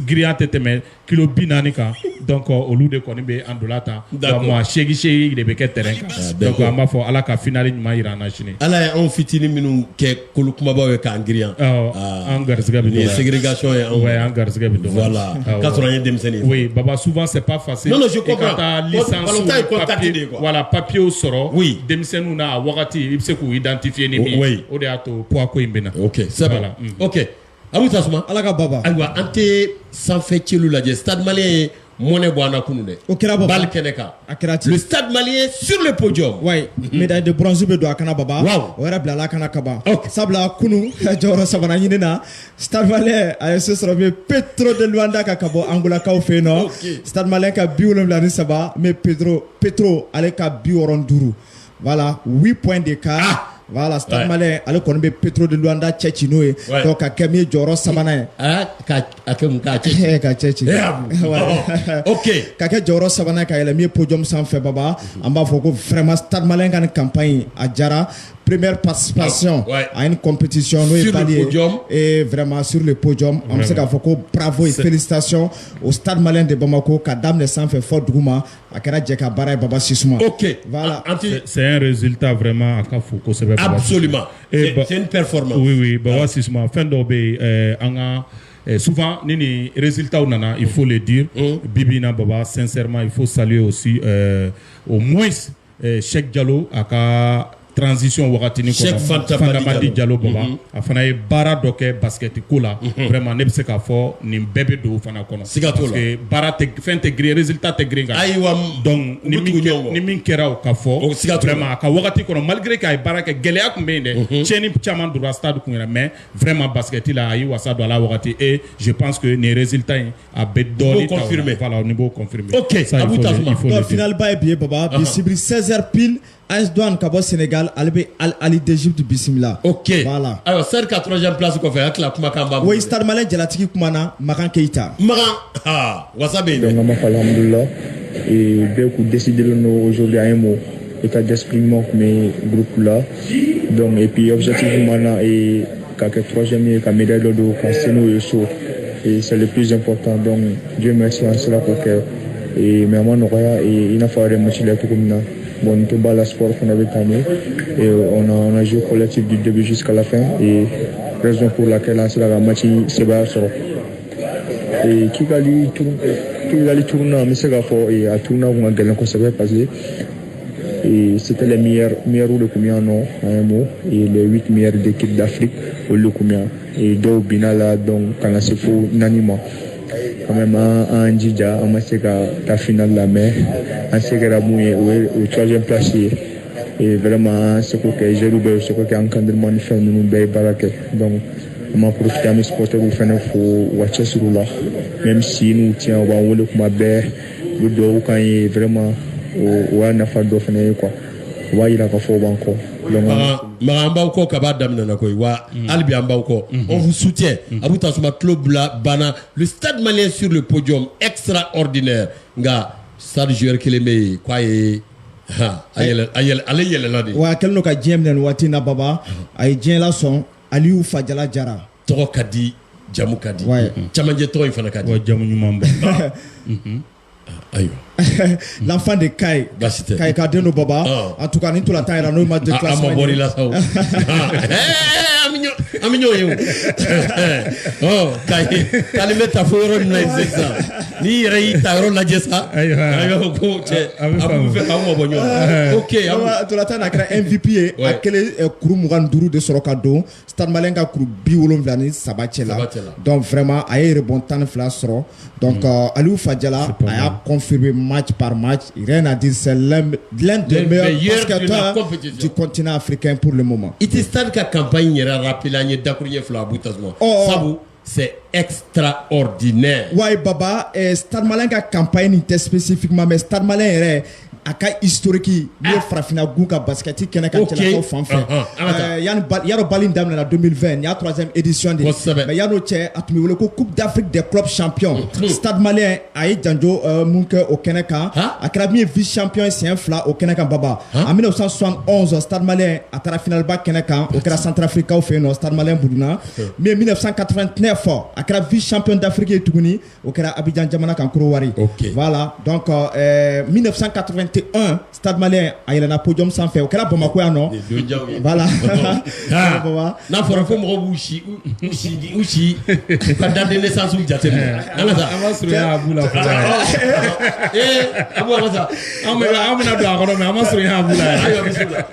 girinya tɛ tɛmɛ kilo 40 kan, donc olu de kɔni bɛ an dola tan. D'accord. Wa maa 8 8 de bɛ kɛ terrain kan. Donc an b'a fɔ Ala ka finale ɲuman jira an na sini. Ala ye anw fitinin minnu kɛ kolo kumabaw ye k'an girinya. An garisɛgɛ bɛ Nin ye dɔgɔya. ségrégation ye anw. Ouais, an garisɛgɛ bɛ dɔgɔya. Voilà. K'a sɔrɔ an ye denmisɛnnin ye. Oui, Baba, souvent c'est pas facile. Non non, je I ka comprends. taa licence Ballon ye contact papier, de ye quoi. Voilà, papier sɔrɔ. Oui. Denmisɛnninw na a wagati, i bɛ se k'u identifier ni min ye. Oui. O de y'a to poids ko in bɛ na. Ok, c'est bon. Voilà. Ok. Abu Tasuma. Ala ka baba. Ayiwa, an tɛ sanfɛ celu lajɛ. Stade Malien ye mɔnɛ bɔ an na kunun dɛ. O kɛra, Baba. Bal kɛnɛ kan. A kɛra ten. Le Stade Malien sur le podium. Oui, médaille de bronze bɛ don a kana, Baba. Waaw. O yɛrɛ bilala a kana kaban. Ok. Sabula kunun, jɔyɔrɔ sabanan ɲini na, Stade Malien a ye se sɔrɔ min Petro de Luanda kan ka bɔ Angolakaw fɛ yen nɔ. Ok. Stade Malien ka 73, mais Petro ale ka 65. Voilà, 8 points d'écart. Ah. Voilà, Stade Ouais. Malien ale kɔni bɛ Petro de Luanda cɛ ci n'o ye. Ouais. Donc ka kɛ min ye jɔyɔrɔ sabanan ye. Ah, ka a kɛ mun k'a cɛ ci. Ka cɛ ci. Eh, Abu. Ouais. Ok. Ka kɛ jɔyɔrɔ sabanan ka yɛlɛ min ye podium sanfɛ, Baba, an b'a fɔ ko vraiment Stade Malien ka nin campagne a diyara. Première participation Ouais. à une compétition n'o ye Sur le Bali ye. podium. Et vraiment sur le podium, an bɛ se k'a fɔ ko bravo et félicitations au Stade Malien de Bamako, ka daminɛ sanfɛ fɔ duguma, a kɛra jɛ ka baara ye, Baba Sisuma. Ok. Voilà. An ti C'est un résultat vraiment a ka fo kosɛbɛ, Baba. Absolument. Et C'est une performance. Oui oui, Baba Sisuma, fɛn dɔw bɛ yen, an ka souvent ni nin résultat nana, il faut le dire. Bibi in na, Baba, sincèrement, il faut saluer aussi au moins Cheikh Diallo, a ka transition wagatinin Cheikh kɔnɔ. Fanta Madi Diallo. Diallo, Baba, a fana ye baara dɔ kɛ basket ko la. Vraiment, ne bɛ se k'a fɔ nin bɛɛ bɛ don o fana kɔnɔ. Siga t'o la. Parce que baara tɛ fɛn tɛ girin, résultat tɛ girin ka na. Ayiwa. Donc u ni bɛ min tugu kɛ, ɲɔgɔn kɔ. ni min kɛra o ka fɔ, O siga t'o la. vraiment a ka wagati kɔnɔ, malgré k'a ye baara kɛ, gɛlɛya tun bɛ yen dɛ, tiɲɛni caman donna stade kun yɛrɛ, mais vraiment basket la, a y'i wasa don a la wagati, et je pense que nin résultat in a bɛ dɔɔnin ta o la. Confirmer. Voilà, o ni b'o confirmer. Ok, Ça, il Abou faut le- Tasuma. il faut le Donc dire. finale ba ye bi ye, Baba, bi sibiri 16h pile. AS Douane ka bɔ Sénégal, ale bɛ Al Ahly d'Égypte bisimila. Ok. Voilà. Ayiwa, Stade ka troisième place kɔfɛ, a tila kumakan b'a bolo. Oui, Stade Malien jalatigi kumana, Makan Keita. Makan, ha, wasa bɛ yen dɛ. Donc an b'a fɔ alhamdulillah et bɛɛ k'u décidé don aujourd'hui à un mot état d'esprit ɲuman tun bɛ groupe la. Donc et puis objectif b'an na et ka kɛ troisième ye, ka médaille dɔ don ka se n'o ye so, et c'est le plus important. Donc Dieu merci, an sera k'o kɛ et mais a ma nɔgɔya et i n'a fɔ a yɛrɛ match la cogo min na. Bon, nin tɛ b'a la, sport fana bɛ tan de et on a joué collectif du début jusqu'à la fin et raison pour laquelle an sera ka match sebaya sɔrɔ. Et Kigali tournoi, an bɛ se k'a fɔ a tournoi kun ka gɛlɛn kosɛbɛ parce que et c'était les meilleurs de tun bɛ yan nɔ en un mot, et les huit meilleures équipes d'Afrique, olu de tun bɛ yan et dɔw binna la, donc ka na se fo naani ma. Quand même, an jija, an ma se ka taa finale la, mais an se kɛra mun ye, o ye o troisième place ye. Et vraiment, an seko kɛ, joueurs bɛɛ y'u seko kɛ, encadrement ni fɛn ninnu bɛɛ ye baara kɛ. Donc an ma profiter, an bɛ supporters fɛnɛ fo u ka cɛsiriw la, même si n'u tiɲɛ, u b'an wele kuma bɛɛ, u bɛ dugawu k'an ye. Vraiment, o y'a nafa dɔ fɛnɛ ye quoi, o b'a yira k'a fɔ o b'an kɔ. Donc Makan, an b'aw kɔ kaba daminɛna koyi wa, hali bi an b'aw kɔ, on vous soutient. Abu Tasuma tulo bila banna, le Stade Malien sur le podium, extraordinaire. Nka Stade joueur kelen bɛ yen k'a ye ha, a yɛlɛ, a yɛlɛ, ale yɛlɛla de. Wa a kɛlen don ka diɲɛ minɛ nin waati in na, Baba. A ye diɲɛ lasɔn, Aliou Fadiala Jara. Tɔgɔ ka di, jamu ka di, camancɛ tɔgɔ in fana ka di. Wa jamu ɲuman ba. Ayiwa. L'enfant de Kayes. Baasi tɛ. Kayes ka den don, Baba. En tout cas, ni ntolantan yɛrɛ n'o match de A classement. ma bɔr'i la sa o. An bɛ ɲɔgɔn ye o. Ɔ Kayi, k'ale bɛ taa fo yɔrɔ min na sisan, n'i yɛrɛ y'i ta yɔrɔ lajɛ sa, Ayiwa. a b'a fɔ ko cɛ, A bɛ a b'u fɛ k'anw mabɔ ɲɔgɔn na. Ok, Abu. Ntolantan na, a kɛra MVP ye. A kɛlen kuru 25 de sɔrɔ ka don Stade Malien ka kuru 73 cɛ la. Saba cɛ la. Donc vraiment, a ye rebond 12 sɔrɔ. Donc Aliou Fadiala, a y'a confirmé match par match. Rien à dire, c'est l'un des Le meilleurs meilleur de la basketteurs compétition. du continent africain pour le moment. I tɛ Stade ka campagne yɛrɛ rappeler an ye dakuruɲɛ fila, Abu Tasuma. Ɔ. Sabu c'est extraordinaire. Ouais Baba, Stade Malien ka campagne nin tɛ spécifiquement, mais Stade Malien yɛrɛ a ka historique n'o ye farafinna gun ka basket kɛnɛ kan cɛlakaw fan fɛ. An ka taa. Yanni yarɔ bali in daminɛna 2020, nin y'a troisième édition de ye. Mais yan'o cɛ, a tun bɛ wele ko Coupe d'Afrique des clubs champions. Stade Malien a ye janjo mun kɛ o kɛnɛ kan, a kɛra min ye vice champion ye siɲɛ fila o kɛnɛ kan, Baba. En 1971, Stade Malien a taara finale ba kɛnɛ kan, o kɛra Centrafricaw fɛ yen nɔ, Stade Malien Buruna. Min ye 1989, a kɛra vice champion d'Afrique ye tuguni, o kɛra Abidjan jamana kan, Korowari. Voilà, donc 1981, Stade Malien a yɛlɛnna podium sanfɛ, o kɛra Bamakɔ yan nɔ. Voilà. Baba. N'a fɔra ko mɔgɔw b'u si u si u si u ka date de naissance jateminɛ. An ka taa. An ma surunya Abu la fɔlɔ. Ee Abu, an ka taa. An bɛna don a kɔnɔ, mais an ma surunya Abu la yɛrɛ. Ayiwa, bisimila.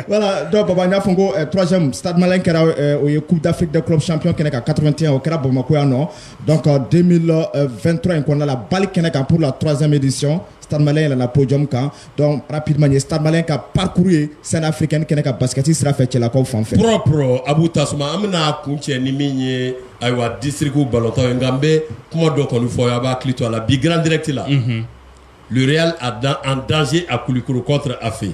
Voilà, donc Baba, n y'a fɔ ko troisième Stade Malien kɛra o ye Coupe d'Afrique des clubs champions kɛnɛ kan 81, o kɛra Bamakɔ yan nɔ. Donc 2023 in kɔnɔna la, BAL kɛnɛ kan, pour la troisième édition, Stade Malien yɛlɛnna podium kan. Donc rapidement, nin ye Stade Malien ka parcours ye scène africaine kɛnɛ kan basket sira fɛ cɛlakaw fan fɛ. Propre, Abu Tasuma, an bɛna kun cɛ ni min ye, ayiwa, district ballontan ye, nka n bɛ kuma dɔ kɔni fɔ, a b'a hakili to a la bi grand direct la. Le Real en danger à Koulikoro contre AFE.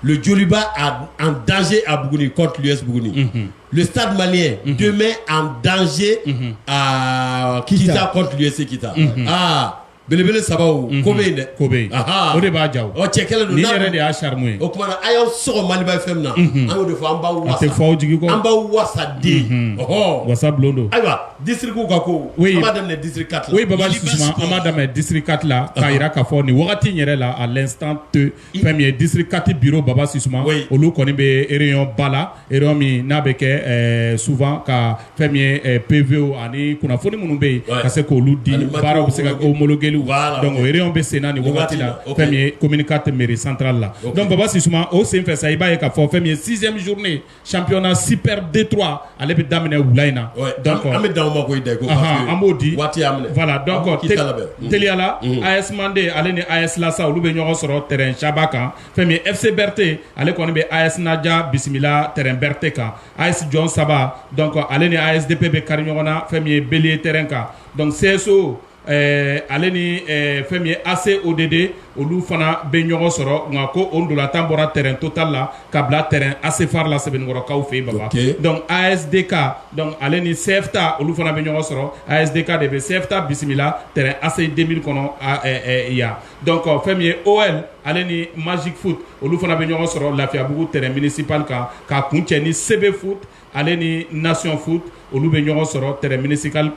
Le Djoliba en danger à Bougouni contre l'US Bougouni. Le Stade Malien demain en danger à Kita contre l'USC Kita. Ah, belebele saba o, ko bɛ yen dɛ. Ko bɛ yen. Aha. O de b'a ja o. Ɔ, cɛ kɛlɛ don. Nin yɛrɛ de y'a charme ye. O tuma na, a y'aw sɔgɔ Maliba FM na. An y'o de fɔ, an b'aw wasa. A tɛ fɔ aw jigi kɔ. An b'aw wasa den. Ɔhɔ. Wasa bulon don. Ayiwa, district ka ko. Oui. An b'a daminɛ district 4 la. Oui Baba Susuma, an b'a daminɛ district 4 la k'a yira k'a fɔ nin wagati in yɛrɛ la, à l'instant T, fɛn min ye district 4 bureau, Baba Susuma, olu kɔni bɛ réunion ba la, réunion min n'a bɛ kɛ souvent ka fɛn min ye PV ani kunnafoni minnu bɛ yen ka se k'olu di, Ani baaraw bɛ se ka homologuer. Donc o réunion bɛ sen na nin Nin wagati waati la, la, fɛn min ye commune 4 mairie centrale la. Donc Baba Sisuma, o sen fɛ sa, i b'a ye k'a fɔ fɛn min ye sixième journée championnat super D3, ale bɛ daminɛ wula in na. Donc an bɛ dan o ma koyi Dayiko, parce que an b'o di waati y'a minɛ. Voilà, donc K'i ta labɛn. Teliyala, AS Mande ale ni AS Lasa, olu bɛ ɲɔgɔn sɔrɔ terrain Saba kan. Fɛn min ye FC Berté, ale kɔni bɛ AS Nadia bisimila terrain Berté kan. AS Jɔn Saba, donc ale ni ASDP bɛ kari ɲɔgɔn na fɛn min ye Bélier terrain kan. Donc CSO ale ni fɛn min ye ACODD, Olu fana bɛ ɲɔgɔn sɔrɔ, nka ko o ndolantan bɔra terrain Total la ka bila terrain ACFAR la Sɛbɛnnikɔrɔkaw fɛ yen, Baba. Donc ASDK, donc ale ni CFTA, olu fana bɛ ɲɔgɔn sɔrɔ. ASDK de bɛ CFTA bisimila terrain AC 2000 kɔnɔ yan. Donc fɛn min ye OL, ale ni Magic Foot, olu fana bɛ ɲɔgɔn sɔrɔ Lafiyabugu terrain municipal kan, ka kuncɛ ni CB Foot, ale ni Nation Foot, olu bɛ ɲɔgɔn sɔrɔ terrain municipal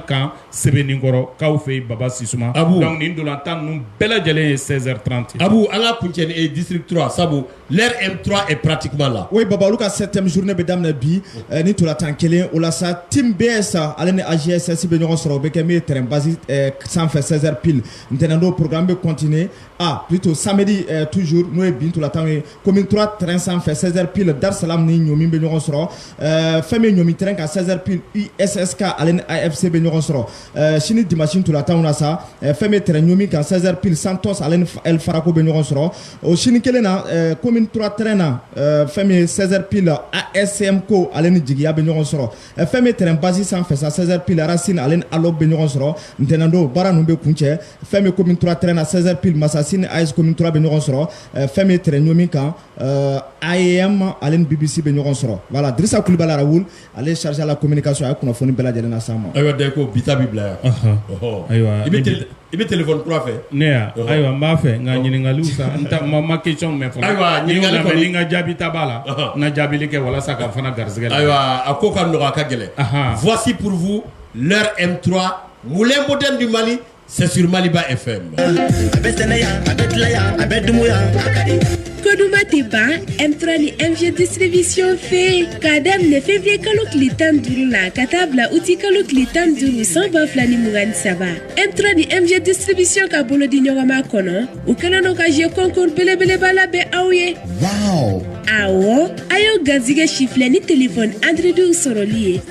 kan Sɛbɛnnikɔrɔkaw fɛ yen, Baba Sisuma. Abu. Donc nin ndolantan ninnu bɛɛ lajɛlen ye 16h30. Abu, an ka kuncɛ ni district 3, sabu l'heure M3 est pratiquement là. Oui Baba, olu ka septième journée bɛ daminɛ bi ni ntolantan kelen o la sa. Team BS, ale ni AGSS bɛ ɲɔgɔn sɔrɔ. O bɛ kɛ min ye terrain base sanfɛ 16h pile. Ntɛnɛn don, programme bɛ continuer, ah plutôt samedi toujours, n'o ye bi ntolantan ye, commune 3 terrain sanfɛ 16h pile, Dar Salam ni Ɲomi bɛ ɲɔgɔn sɔrɔ. Fɛn min ye Ɲomi terrain kan, 16h pile, USSK, ale ni AFC bɛ ɲɔgɔn sɔrɔ. Sini dimanche ntolantanw na sa, fɛn min ye terrain Ɲomi kan, 16h pile, Santos, ale ni El Farako bɛ ɲɔgɔn sɔrɔ. O sini kelen na, commune 3 terrain na, fɛn min ye 16h pile, ASMCO, ale ni Jigiya bɛ ɲɔgɔn sɔrɔ. Fɛn min ye terrain base sanfɛ sa, 16h pile, Racine, ale ni Alop bɛ ɲɔgɔn sɔrɔ. Ntɛnɛn don, baara ninnu bɛ kuncɛ fɛn min ye commune 3 terrain na, 16h pile, Masasi ni AS commune 3 bɛ ɲɔgɔn sɔrɔ. Fɛn min ye terrain Ɲomi kan, AEM, ale ni BBC bɛ ɲɔgɔn sɔrɔ. Voilà, Dirisa Kulibali Arawul, ale chargé à la communication, a ye kunnafoni bɛɛ lajɛlen na s'an ma. Ayiwa Dayiko, bi ta bi bila yan. Ayiwa. I bɛ téléphone kura fɛ? Ne ya, ayiwa, n b'a fɛ, nka ɲininkaliw sa, n ta ma question mɛn fɔlɔ. Ayiwa, ɲininkali kɔni, ni n ka jaabi ta b'a la, n ka jaabili kɛ walasa ka fana garisɛgɛ la. Ayiwa, a ko ka nɔgɔ, a ka gɛlɛn. Voici pour vous l'heure M3, moulin moderne du Mali, c'est sur Maliba FM. A bɛ sɛnɛ yan, a bɛ tila yan, a bɛ dumu yan, a ka di. Koduma tɛ ban M3 ni MG Distribution fɛ k'a daminɛ février kalo tile 15 la ka taa bila uti kalo tile 15 san 2023. M3 ni MG Distribution ka bolodi ɲɔgɔnma kɔnɔ, u kɛlen don ka jeu concours belebeleba labɛn aw ye. Wow! Awɔ, a y'o garijɛgɛ sifilɛ ni téléphone Android sɔrɔli ye,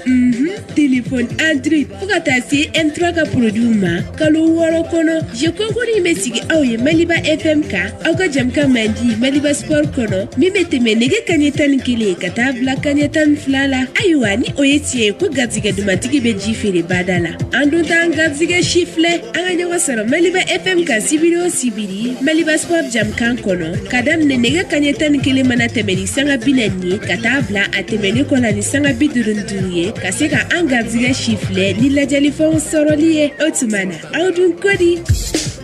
téléphone Android fo ka taa se M3 ka produit ma kalo 6 kɔnɔ. Jeu concours in bɛ sigi aw ye Maliba FM kan, aw ka jamukan mandi Maliba Sport kɔnɔ, min bɛ tɛmɛ nɛgɛ kaɲɛ 11 ka taa bila kaɲɛ 12 la. Ayiwa, ni o ye tiɲɛ ye ko garijɛgɛ dumantigi bɛ ji feere bada la, an dun t'an garijɛgɛ si filɛ. An ka ɲɔgɔn sɔrɔ Maliba FM kan sibiri o sibiri, Maliba Sport jamukan kɔnɔ, ka daminɛ nɛgɛ kaɲɛ 11 mana tɛmɛ ni sanga 40 ye ka taa bila a tɛmɛnen kɔ la ni sanga 55 ye, ka se ka an garijɛgɛ si filɛ ni lajɛlifɛnw sɔrɔli ye. O tuma na, aw dun ko di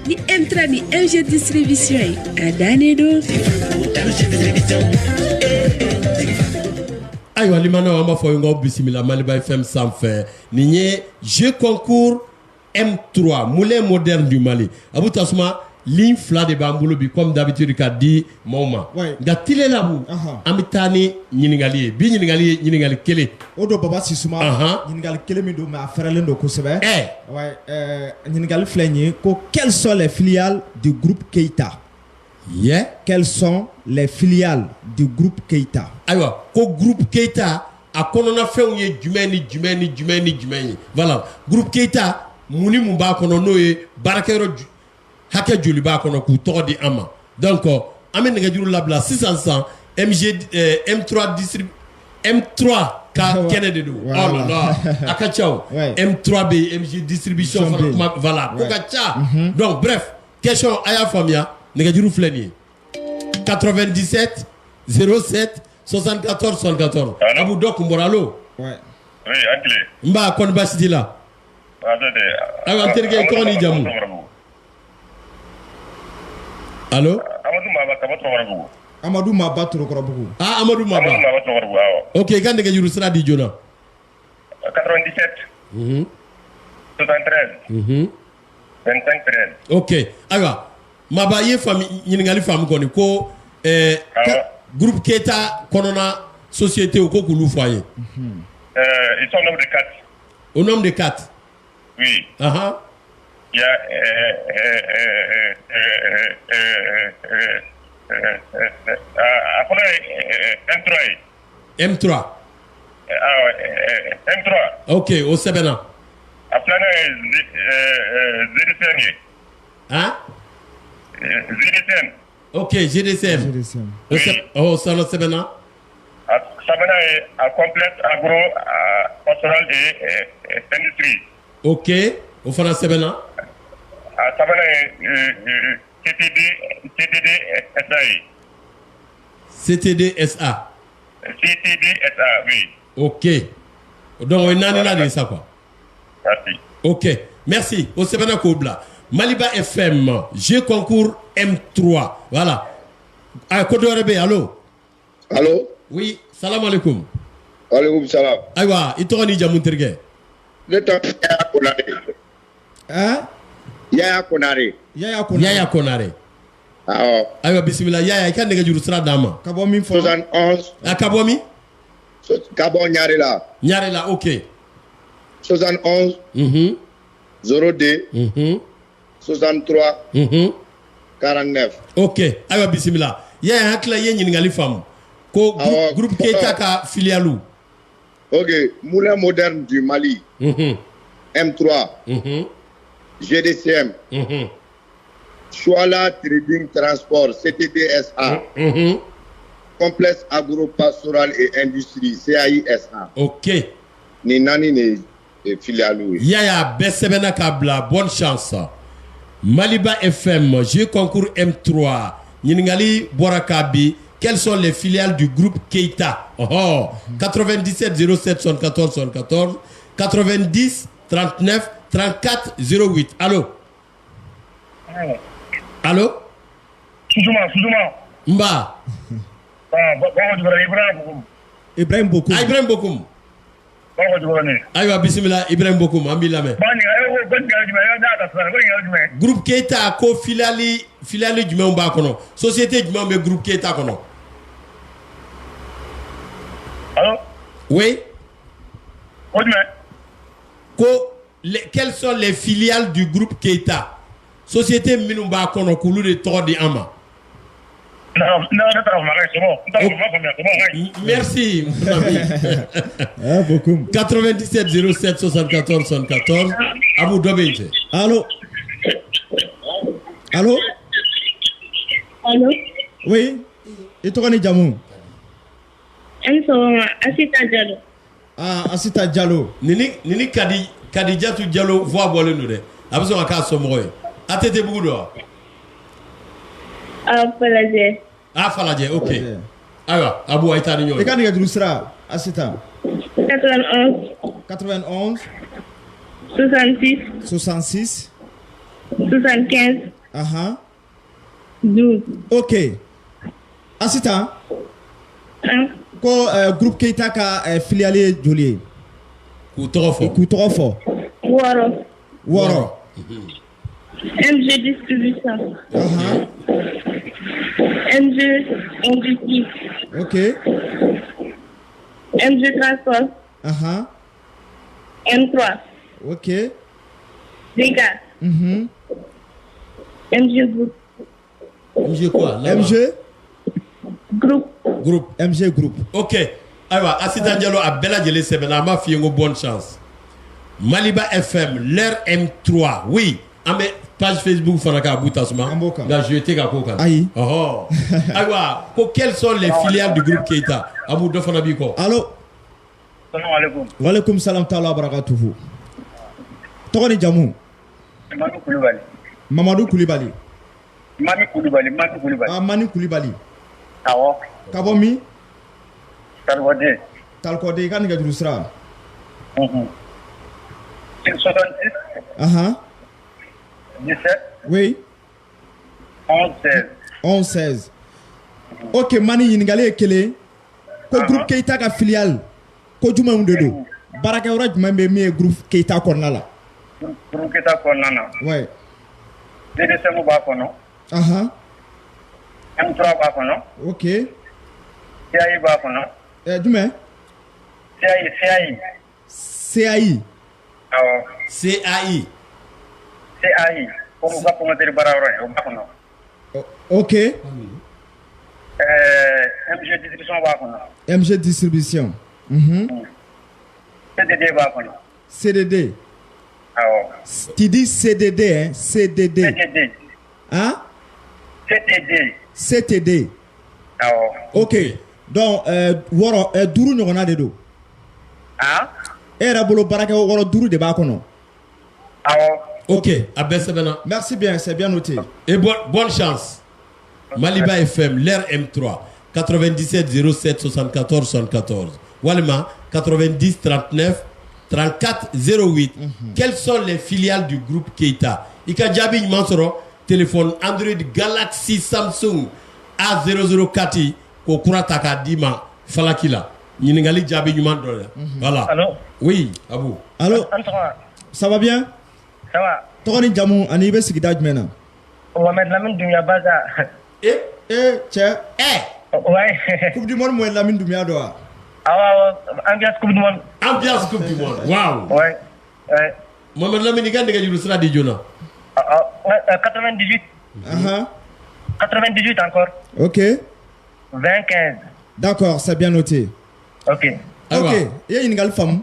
ni M3 ni MG Distribution ye, a dannen don. Ayiwa limanaw, an b'a fɔ n k'aw bisimila Maliba FM sanfɛ. Nin ye jeu concours M3, moulin moderne du Mali. Abu Tasuma, ligne fila de b'an bolo bi, comme d'habitude, ka di maaw ma. Nka tile la, Abu, an bɛ taa ni ɲininkali ye. Bi ɲininkali ye ɲininkali kelen. O don Baba Sisuma, ɲininkali kelen min don, mais a fɛrɛlen don kosɛbɛ. Ouais, ɲininkali filɛ nin ye ko: quelles sont les filiales du groupe Keita? Yeah. Quelles sont les filiales du groupe Keita? Ayiwa, ko groupe Keita a kɔnɔna fɛnw ye jumɛn ni jumɛn ni jumɛn ni jumɛn ye? Voilà, groupe Keita, mun ni mun b'a kɔnɔ, n'o ye baarakɛyɔrɔ hakɛ joli b'a kɔnɔ, k'u tɔgɔ di an ma. Donc an bɛ nɛgɛjuru labila sisan sisan. MG M3 distrib M3 ka kɛnɛ de don. Oh là là, a ka ca o. M3 bɛ yen, MG Distribution fana kuma, voilà, ko ka ca. Donc bref, question, a y'a faamuya, nɛgɛjuru filɛ nin ye: 97 07 74 74. Abu, dɔ kun bɔra. Allo? Oui, an tile. N b'a kɔni, baasi t'i la? Ayiwa, n terikɛ, i tɔgɔ n'i jamu? Allo? Amadu Maba ka bɔ Torokɔrɔbugu. Amadu Maba, Torokɔrɔbugu. Ah, Amadu Maba. Amadu Maba Torokɔrɔbugu, awɔ. Ok, i ka nɛgɛjuru sira di joona. 97 73 25 13. Ok, ayiwa Maba, i ye faamu, ɲininkali faamu kɔni ko groupe Keita kɔnɔna société ko k'olu fɔ an ye. Ils sont au nombre de 4. Au nombre de 4. Oui. Il y a a fɔlɔ ye M3 ye. M3. Awɔ, M3. Ok, o sɛbɛnna. A filanan ye GDCM ye. Han? GDCM. Ok, GDCM. O sɛ o sɛbɛnna. A sabanan ye a complexe agro pastoral et industrie. Ok, o fana sɛbɛnna. A sabanan ye CTD CTD SA ye. CTD SA. CTD SA, oui. Ok, donc o ye naaninan de ye sa quoi. Merci. Ok, merci. O sɛbɛnna k'o bila. Maliba FM, jeu concours M3. Voilà. Ah, ko dɔ wɛrɛ bɛ yen, allo. Allo. Oui, salam alaikum. Alaikum salam. Ayiwa, i tɔgɔ n'i jamu, terikɛ. Ne tɔgɔ Yaya Konare. Hein? Yaya Konare. Yaya Konare. Yaya Konare. Awɔ. Ayiwa, bisimila Yaya, i ka nɛgɛjuru sira d'an ma. Ka bɔ min fɔlɔ? 71. A ka bɔ min? Ka bɔ Ɲarela. Ɲarela, ok. 71. 02. 63. 49. Ok, ayiwa, bisimila. Yaya, hakili la i ye ɲininkali faamu. Ko groupe Keita ka filiale. Ok, Moulin Moderne du Mali. M3. GDCM. Chouala Trading Transport, CTDSA. Complexe agro-pastoral et industrie, CAISA. Ok. Ni naani de ye filiale ye. Yaya, bɛɛ sɛbɛnna k'a bila, bonne chance. Maliba FM, jeu concours M3. Ɲininkali bɔra k'a bi. Quelles sont les filiales du groupe Keita? Oh, 97 07 74 74 90 39 34 08. Allô? Allô? Suzuma, Suzuma. Mba. Ah, Bako Jikɔrɔni, Ibrahim Bokum. Ibrahim Bokum. Ah, Ibrahim Bokum. Bako Jikɔrɔni. Ayiwa, bisimila Ibrahim Bokum, an b'i lamɛn. Ba ɲininka, e ko ɲininkali jumɛn? E y'a ta sisan, ko ɲininkali jumɛn? Groupe Keita ko filiale jumɛnw b'a kɔnɔ? Société jumɛnw bɛ groupe Keita kɔnɔ? Allô? Oui. Ko jumɛn? Ko quelles sont les filiales du groupe Keita? Société minnu b'a kɔnɔ, k'olu de tɔgɔ di an ma. Ne taara faamu, c'est bon. N taara faamu, c'est bon. Merci, mon ami. Ah, beaucoup. 97 07 74 74. Abou, dɔ bɛ yen cɛ. Allô? Allô? Allô? Oui. I tɔgɔ ni jamu? An sɔgɔma, Asita Jalo. Ah, Asita Jalo. Nini Kadi Kadijatu Jalo voix bɔlen don dɛ. A bɛ sɔn ka k'a somɔgɔ ye. ATT bugu don wa? Ah, Falajɛ. Ah, Falajɛ, ok. Ayiwa, Abu, a ye taa ni ɲɔgɔn ye. I ka nɛgɛjuru sira, Asita. 91. 91. 66. 66. 75. Ahan. 12. Ok. Asita. Ko groupe Keita ka filiale ye joli ye? K'u tɔgɔ fɔ. K'u tɔgɔ fɔ. 6. 6. MG Distribution. MG Industrie. Ok. MG Transport. M3. Ok. DK. MG Group. MG quoi? MG Group. Groupe. MG Group. Ok. Ayiwa, Asitan Diallo, a bɛɛ lajɛlen sɛbɛnna, an b'a f'i ye ko bonne chance. Maliba FM, l'heure M3. Oui, an bɛ page Facebook fana kan, Abu Tasuma. An b'o kan. Nka je tɛ ka k'o kan. Ayi. Ɔhɔ. Ayiwa, ko quelles sont les filiales du groupe Keita? Abu, dɔ fana b'i kɔ. Allo. Salam alaikum. Walekum salam taala barakatuhu. Tɔgɔ ni jamu? Manu Kulubali. Mamadu Kulibali. Mani Kulubali, Mani Kulubali. Ah, Mani Kulibali. Awɔ. Ka bɔ min? Talikɔden. Talikɔden, i ka nɛgɛjuru sira. 66. Ahan. 17. Oui. 11 16. 11 16. Ok, Mani, ɲininkali ye kelen. Ko groupe Keita ka filiale ko jumɛnw de don? Baarakɛyɔrɔ jumɛn bɛ min ye groupe Keita kɔnɔna la? Groupe Keita kɔnɔna na. Ouais. DDCM b'a kɔnɔ. Ahan. M3 b'a kɔnɔ. Ok. CAI b'a kɔnɔ. Jumɛn? CAI, CAI. CAI. Awɔ. CAI. CAI. Ko u ka promoteur baara yɔrɔ ye, o b'a kɔnɔ. Ok. MG Distribution b'a kɔnɔ. MG Distribution. CDD b'a kɔnɔ. CDD. Awɔ. Tu dis CDD, hein? CDD. CTD. Hein? CTD. CTD. Awɔ. Ok. Donc, 6, 5 ɲɔgɔnna de don. Ah? E yɛrɛ bolo baarakɛ yɔrɔ 5 de b'a kɔnɔ. Awɔ. Ok, a bɛɛ sɛbɛnna. Merci bien, c'est bien noté. Et bonne chance. Maliba FM, l'heure M3, 97 07 74 74. Walima, 90 39 34 08. Quelles sont les filiales du groupe Keita? I ka jaabi ɲuman sɔrɔ, téléphone Android Galaxy Samsung A004 k'o kura ta k'a d'i ma falaki la. Ɲininkali jaabi ɲuman dɔ la. Voilà. Allô. Oui, Abou. Allô. An sɔgɔma. Ça va bien? Ça va. Tɔgɔ ni jamu ani i bɛ sigida jumɛn na? Mohamed Lamine Doumbia Baza. Eh eh cɛ. Eh. Ouais. Coupe du monde Mohamed Lamine Doumbia dɔ wa? Awɔ awɔ, ambiance Coupe du monde. Ambiance Coupe du monde. Waouh. Ouais. Ouais. Mohamed Lamine, i ka nɛgɛjuru sira di joona. 98. 98 encore. Ok. 20 15. D'accord, c'est bien noté. Ok. Ok, i ye ɲininkali faamu?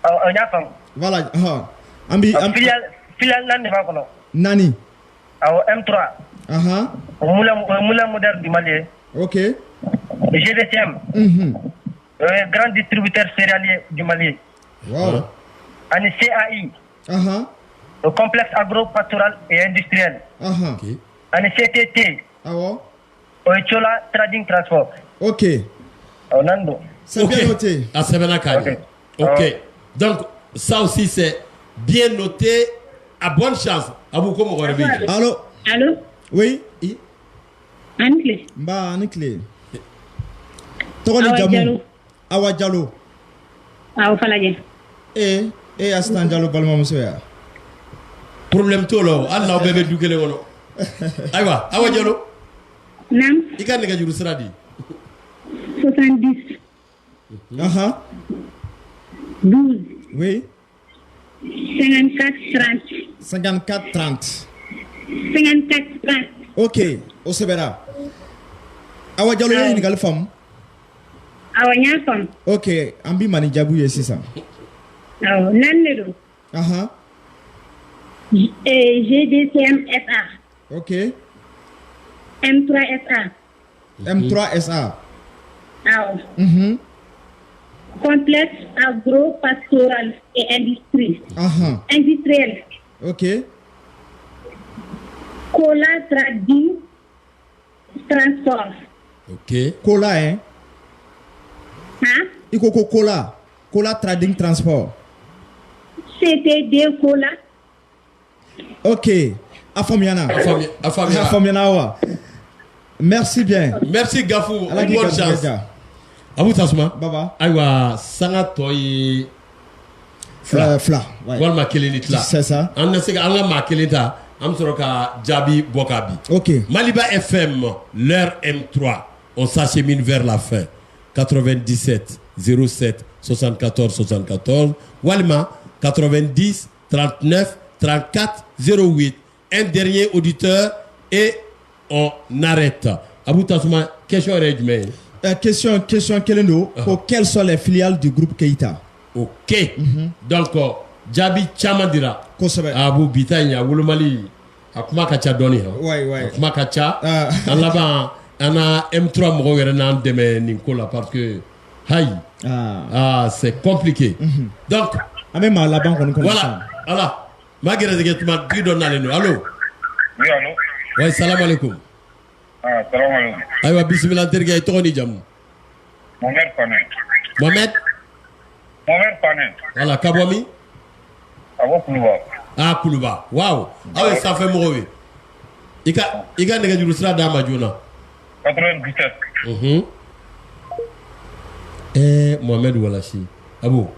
Awɔ, n y'a faamu. Voilà, hɔn. An bi an Filiale naani de b'a kɔnɔ. Naani. Awɔ, M3. O moulin moderne du Mali ye. Ok. GDCM. O ye grand distributeur céréalier du Mali. Wow. Ani CAI. O complexe agro-pastoral et industriel. Ani CTT. Awɔ. O ye Chola Trading Transport. Ok. Awɔ, naani don. C'est bien noté. A sɛbɛnna k'a ɲɛ. Ok. Donc, ça aussi c'est bien noté. À bonne chance. Abou ko mɔgɔ wɛrɛ bɛ yen. Allô. Allô. Oui. A ni tile. Nba, a ni tile. Tɔgɔ ni jamu? Awa Jalo. Awɔ, Falajɛ. Ee, e Asitan Jalo balimamuso ya? Problème t'o la o, hali n'aw bɛɛ bɛ du kelen kɔnɔ. Ayiwa, Awa Jalo. Naam. I ka nɛgɛjuru sira di. 70. 12. Oui. 54 30. 54 30. 54 30. Ok, o sɛbɛnna. Awa Jalo, i ye ɲininkali faamu? Awɔ, n y'a faamu. Ok, an b'i ma ni jaabiw ye sisan. Awɔ, naani de don. GDCM SA. Ok. M3 SA. M3 SA. Awɔ. Complexe agro-pastoral et industrie. Industriel. Ok. Cola Trading Transport. Ok. Cola, hein? Hein? I ko ko Cola. Cola Trading Transport. CTD Cola. Ok. A faamuyana. A faamuyana. A faamuyana wa. Merci bien. Merci Gafou. Ala k'i Bonne garijɛgɛ chance. diya. Abou Tasuma. Baba. Ayiwa, sanga tɔ ye fila. Fila. Ouais. Walima kelen ni tila. C'est ça. An na se ka an ka maa kelen ta, an bɛ sɔrɔ ka jaabi bɔ k'a bin. Ok. Maliba FM, l'heure M3. On s'achemine vers la fin. 97 07 74 74 walima 90 39 34 08. Un dernier auditeur et on arrête. Abou Tasuma, question yɛrɛ ye jumɛn ye? Question kelen don ko quelles sont les filiales du groupe Keita? Ok. Donc jaabi caman dira. Kosɛbɛ. Abu bi ta in a wolomali a kuma ka ca dɔɔni han. Ouais, ouais. A kuma ka ca. An laban an na M3 mɔgɔw yɛrɛ n'an dɛmɛ nin ko la parce que hayi. Ah, c'est compliqué. Donc an bɛ maa laban kɔni kɔnɔ voilà, voilà. Maa gɛrɛsɛgɛ tuma tigi dɔ nalen don. Allo. Oui, allo. Ouais, salam alaikum. Ah, salam alaikum. Ayiwa, bisimila n terikɛ, i tɔgɔ ni jamu? Mohamed Fane. Mohamed. Mohamed Fane. Voilà, ka bɔ min? Ka bɔ Kuluba. Ah, Kuluba. Waaw. Aw ye sanfɛ mɔgɔw ye. I ka nɛgɛjuru sira d'a ma joona. 97. Mohamed Walasi. Abo.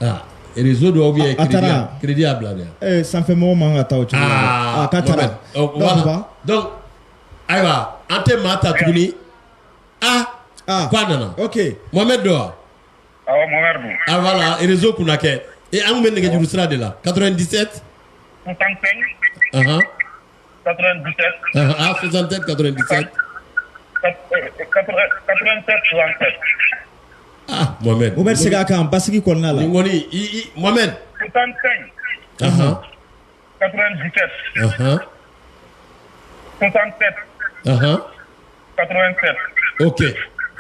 Ah, réseau dɔw bɛ yen A taara. crédit y'a bila de. Eh, sanfɛ mɔgɔw man kan ka taa o cogo la dɛ. Ah, k'a taara. Mohamed. Oh, voilà. Donc, ayiwa, an tɛ maa ta tuguni. Ah, k'a nana. Ok. Mohamed don wa? Awɔ, Mohamed don. Ah, voilà, réseau kunna kɛ. Et an tun bɛ nɛgɛjuru sira de la. 97. 65. 97. Ah, 67 97. 87 67. Ah, Mohamed. O bɛ segin a kan basigi kɔnɔna la. Nin kɔni, i Mohamed. 65. 97. 67. 87. Ok.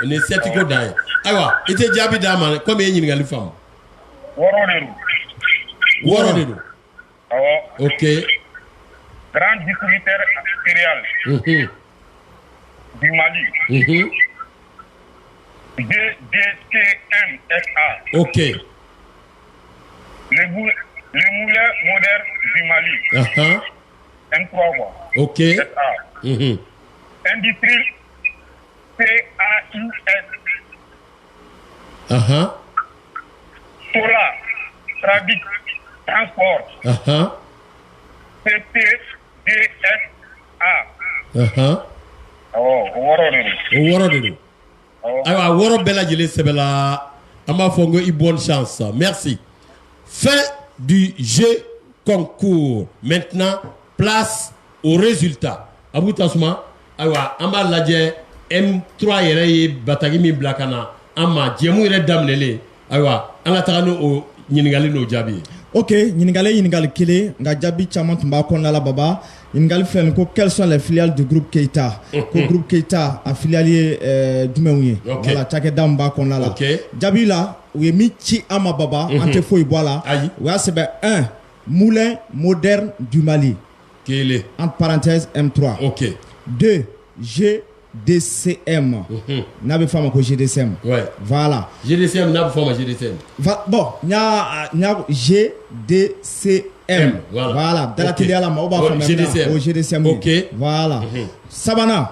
Nin sɛti ko dan ye. Ayiwa, i tɛ jaabi d'a ma komi e ye ɲininkali faamu. Wɔɔrɔ de don. Wɔɔrɔ de don. Awɔ. Ok. Grand distributeur céréales du Mali. GDCM SA. Ok. Le moulin moderne du Mali. M3 quoi. Ok. SA. Industrie CAUS. Sola Tradic Transport. CTDSA. Awɔ, o wɔɔrɔ de don. O wɔɔrɔ de don. Ayiwa, a wɔɔrɔ bɛɛ lajɛlen sɛbɛnla. An b'a fɔ n ko i bonne chance, merci. Fin du jeu concours, maintenant place au résultat. Abu Tasuma, ayiwa, an b'a lajɛ M3 yɛrɛ ye bataki min bila ka na an ma jɛmu yɛrɛ daminɛlen. Ayiwa, an ka taga n'o ɲininkali n'o jaabi ye. Ok, ɲininkali, ɲininkali kelen, nka jaabi caman tun b'a kɔnɔna la. Baba, ɲininkali filɛ nin ko: quelles sont les filiales du groupe Keita? Ko groupe Keita a filiale ye jumɛnw ye? Voilà, cakɛda min b'a kɔnɔna la. Jaabi la, u ye min ci an ma, Baba, an tɛ foyi bɔ a la. U y'a sɛbɛn: 1, Moulin moderne du Mali. Kelen. Entre parenthèses M3. 2, GDCM, n'a bɛ fɔ a ma ko GDCM. Voilà. GDCM, n'a bɛ fɔ a ma GDCM. Bon, n y'a GDCM. M, voilà. Voilà, dalateliya la, maaw b'a faamuya. GDCM. O GDCM. Voilà. Sabanan,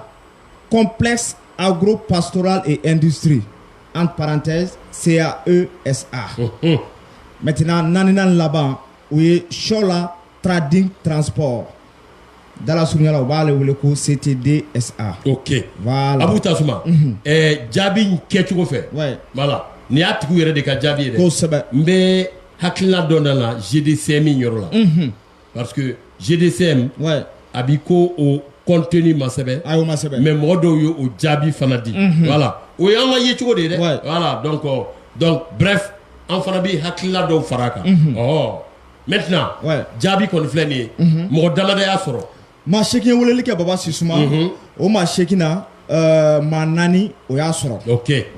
complexe agro-pastoral et industrie, entre parenthèses CAESA. Maintenant, naaninan laban, o ye Sola Trading Transport. Dala surunya la, u b'ale wele ko CTDSA. Voilà. Abu Tasuma, jaabi in kɛcogo fɛ. Voilà. Nin y'a tigiw yɛrɛ de ka jaabi ye dɛ. Kosɛbɛ. N bɛ hakilina dɔ nana GDCM in yɔrɔ la. Parce que GDCM, a bi ko o contenu ma sɛbɛn. Ayi, o ma sɛbɛn. Mais mɔgɔ dɔw ye o jaabi fana di. Voilà. O y'an ka yecogo de ye dɛ. Voilà, donc bref, an fana bɛ hakilina dɔw fara a kan. Ɔhɔ. Maintenant, jaabi kɔni filɛ nin ye. Mɔgɔ damadɔ y'a sɔrɔ. Maa 8 ye weleli kɛ, Baba Sisuma. O maa 8 na, maa 4, o y'a sɔrɔ.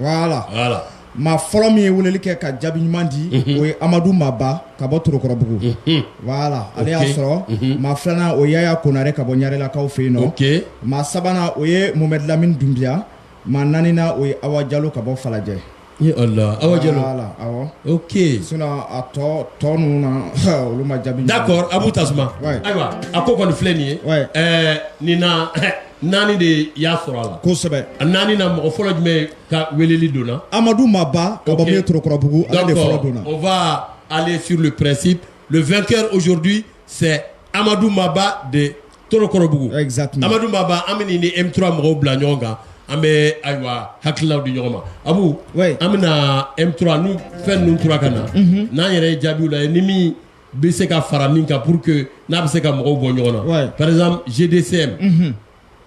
Voilà. Voilà. Maa fɔlɔ min ye weleli kɛ ka jaabi ɲuman di, o ye Amadu Maba ka bɔ Torokɔrɔbugu. Voilà, ale y'a sɔrɔ. Maa filanan, o ye Yaya Konare ka bɔ Ɲarelakaw fɛ yen nɔ. Maa sabanan, o ye Mohamed Lamine Dunbiya. Maa naaninan, o ye Awa Jalo ka bɔ Falajɛ. Ye Allah, Awa Jalo. Voilà, awɔ. Sinon a tɔ tɔ ninnu na, olu ma jaabi ɲuman. D'accord, Abu Tasuma. Ayiwa, a ko kɔni filɛ nin ye. Nin na, naani de y'a sɔrɔ a la. Kosɛbɛ. A naani na, mɔgɔ fɔlɔ jumɛn ka weleli donna? Amadu Maba ka bɔ min ye Torokɔrɔbugu, ale de fɔlɔ donna. On va aller sur le principe. Le vainqueur aujourd'hui, c'est Amadou Maba de Torokorobougou. Exactement. Amadou Maba, an bɛ nin ni M3 mɔgɔw bila ɲɔgɔn kan. An bɛ ayiwa hakililaw di ɲɔgɔn ma. Abu, an bɛna M3 n'u fɛn ninnu tora ka na. N'an yɛrɛ ye jaabiw lajɛ, ni min bɛ se ka fara min kan pour que n'a bɛ se ka mɔgɔw bɔ ɲɔgɔn na. Par exemple, GDCM.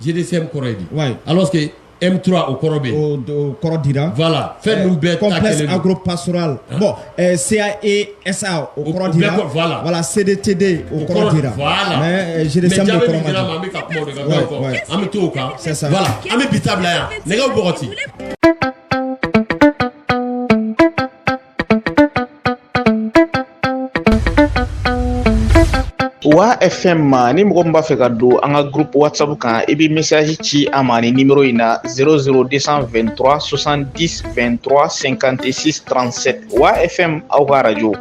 GDCM kɔrɔ ye di? Alors que M3, o kɔrɔ bɛ yen. O kɔrɔ dira. Voilà, fɛn ninnu bɛɛ ta Complexe kelen don. agro-pastoral. Bon, CAESA, o kɔrɔ dira. Voilà. Voilà, CDTD, o kɔrɔ dira. Voilà. Mais GDCM, Mais o jaabi kɔrɔ min ma dira di. ma, an bɛ ka kuma o de kan. Donc, an bɛ to o kan. C'est ça. Voilà, an bɛ bi ta bila yan. Nɛgɛw bɔgɔti. Wa FM ma, ni mɔgɔ min b'a fɛ ka don an ka groupe WhatsApp kan, i bɛ message ci an ma ni numéro in na: 00223 70 23 56 37. Wa FM, aw ka radio.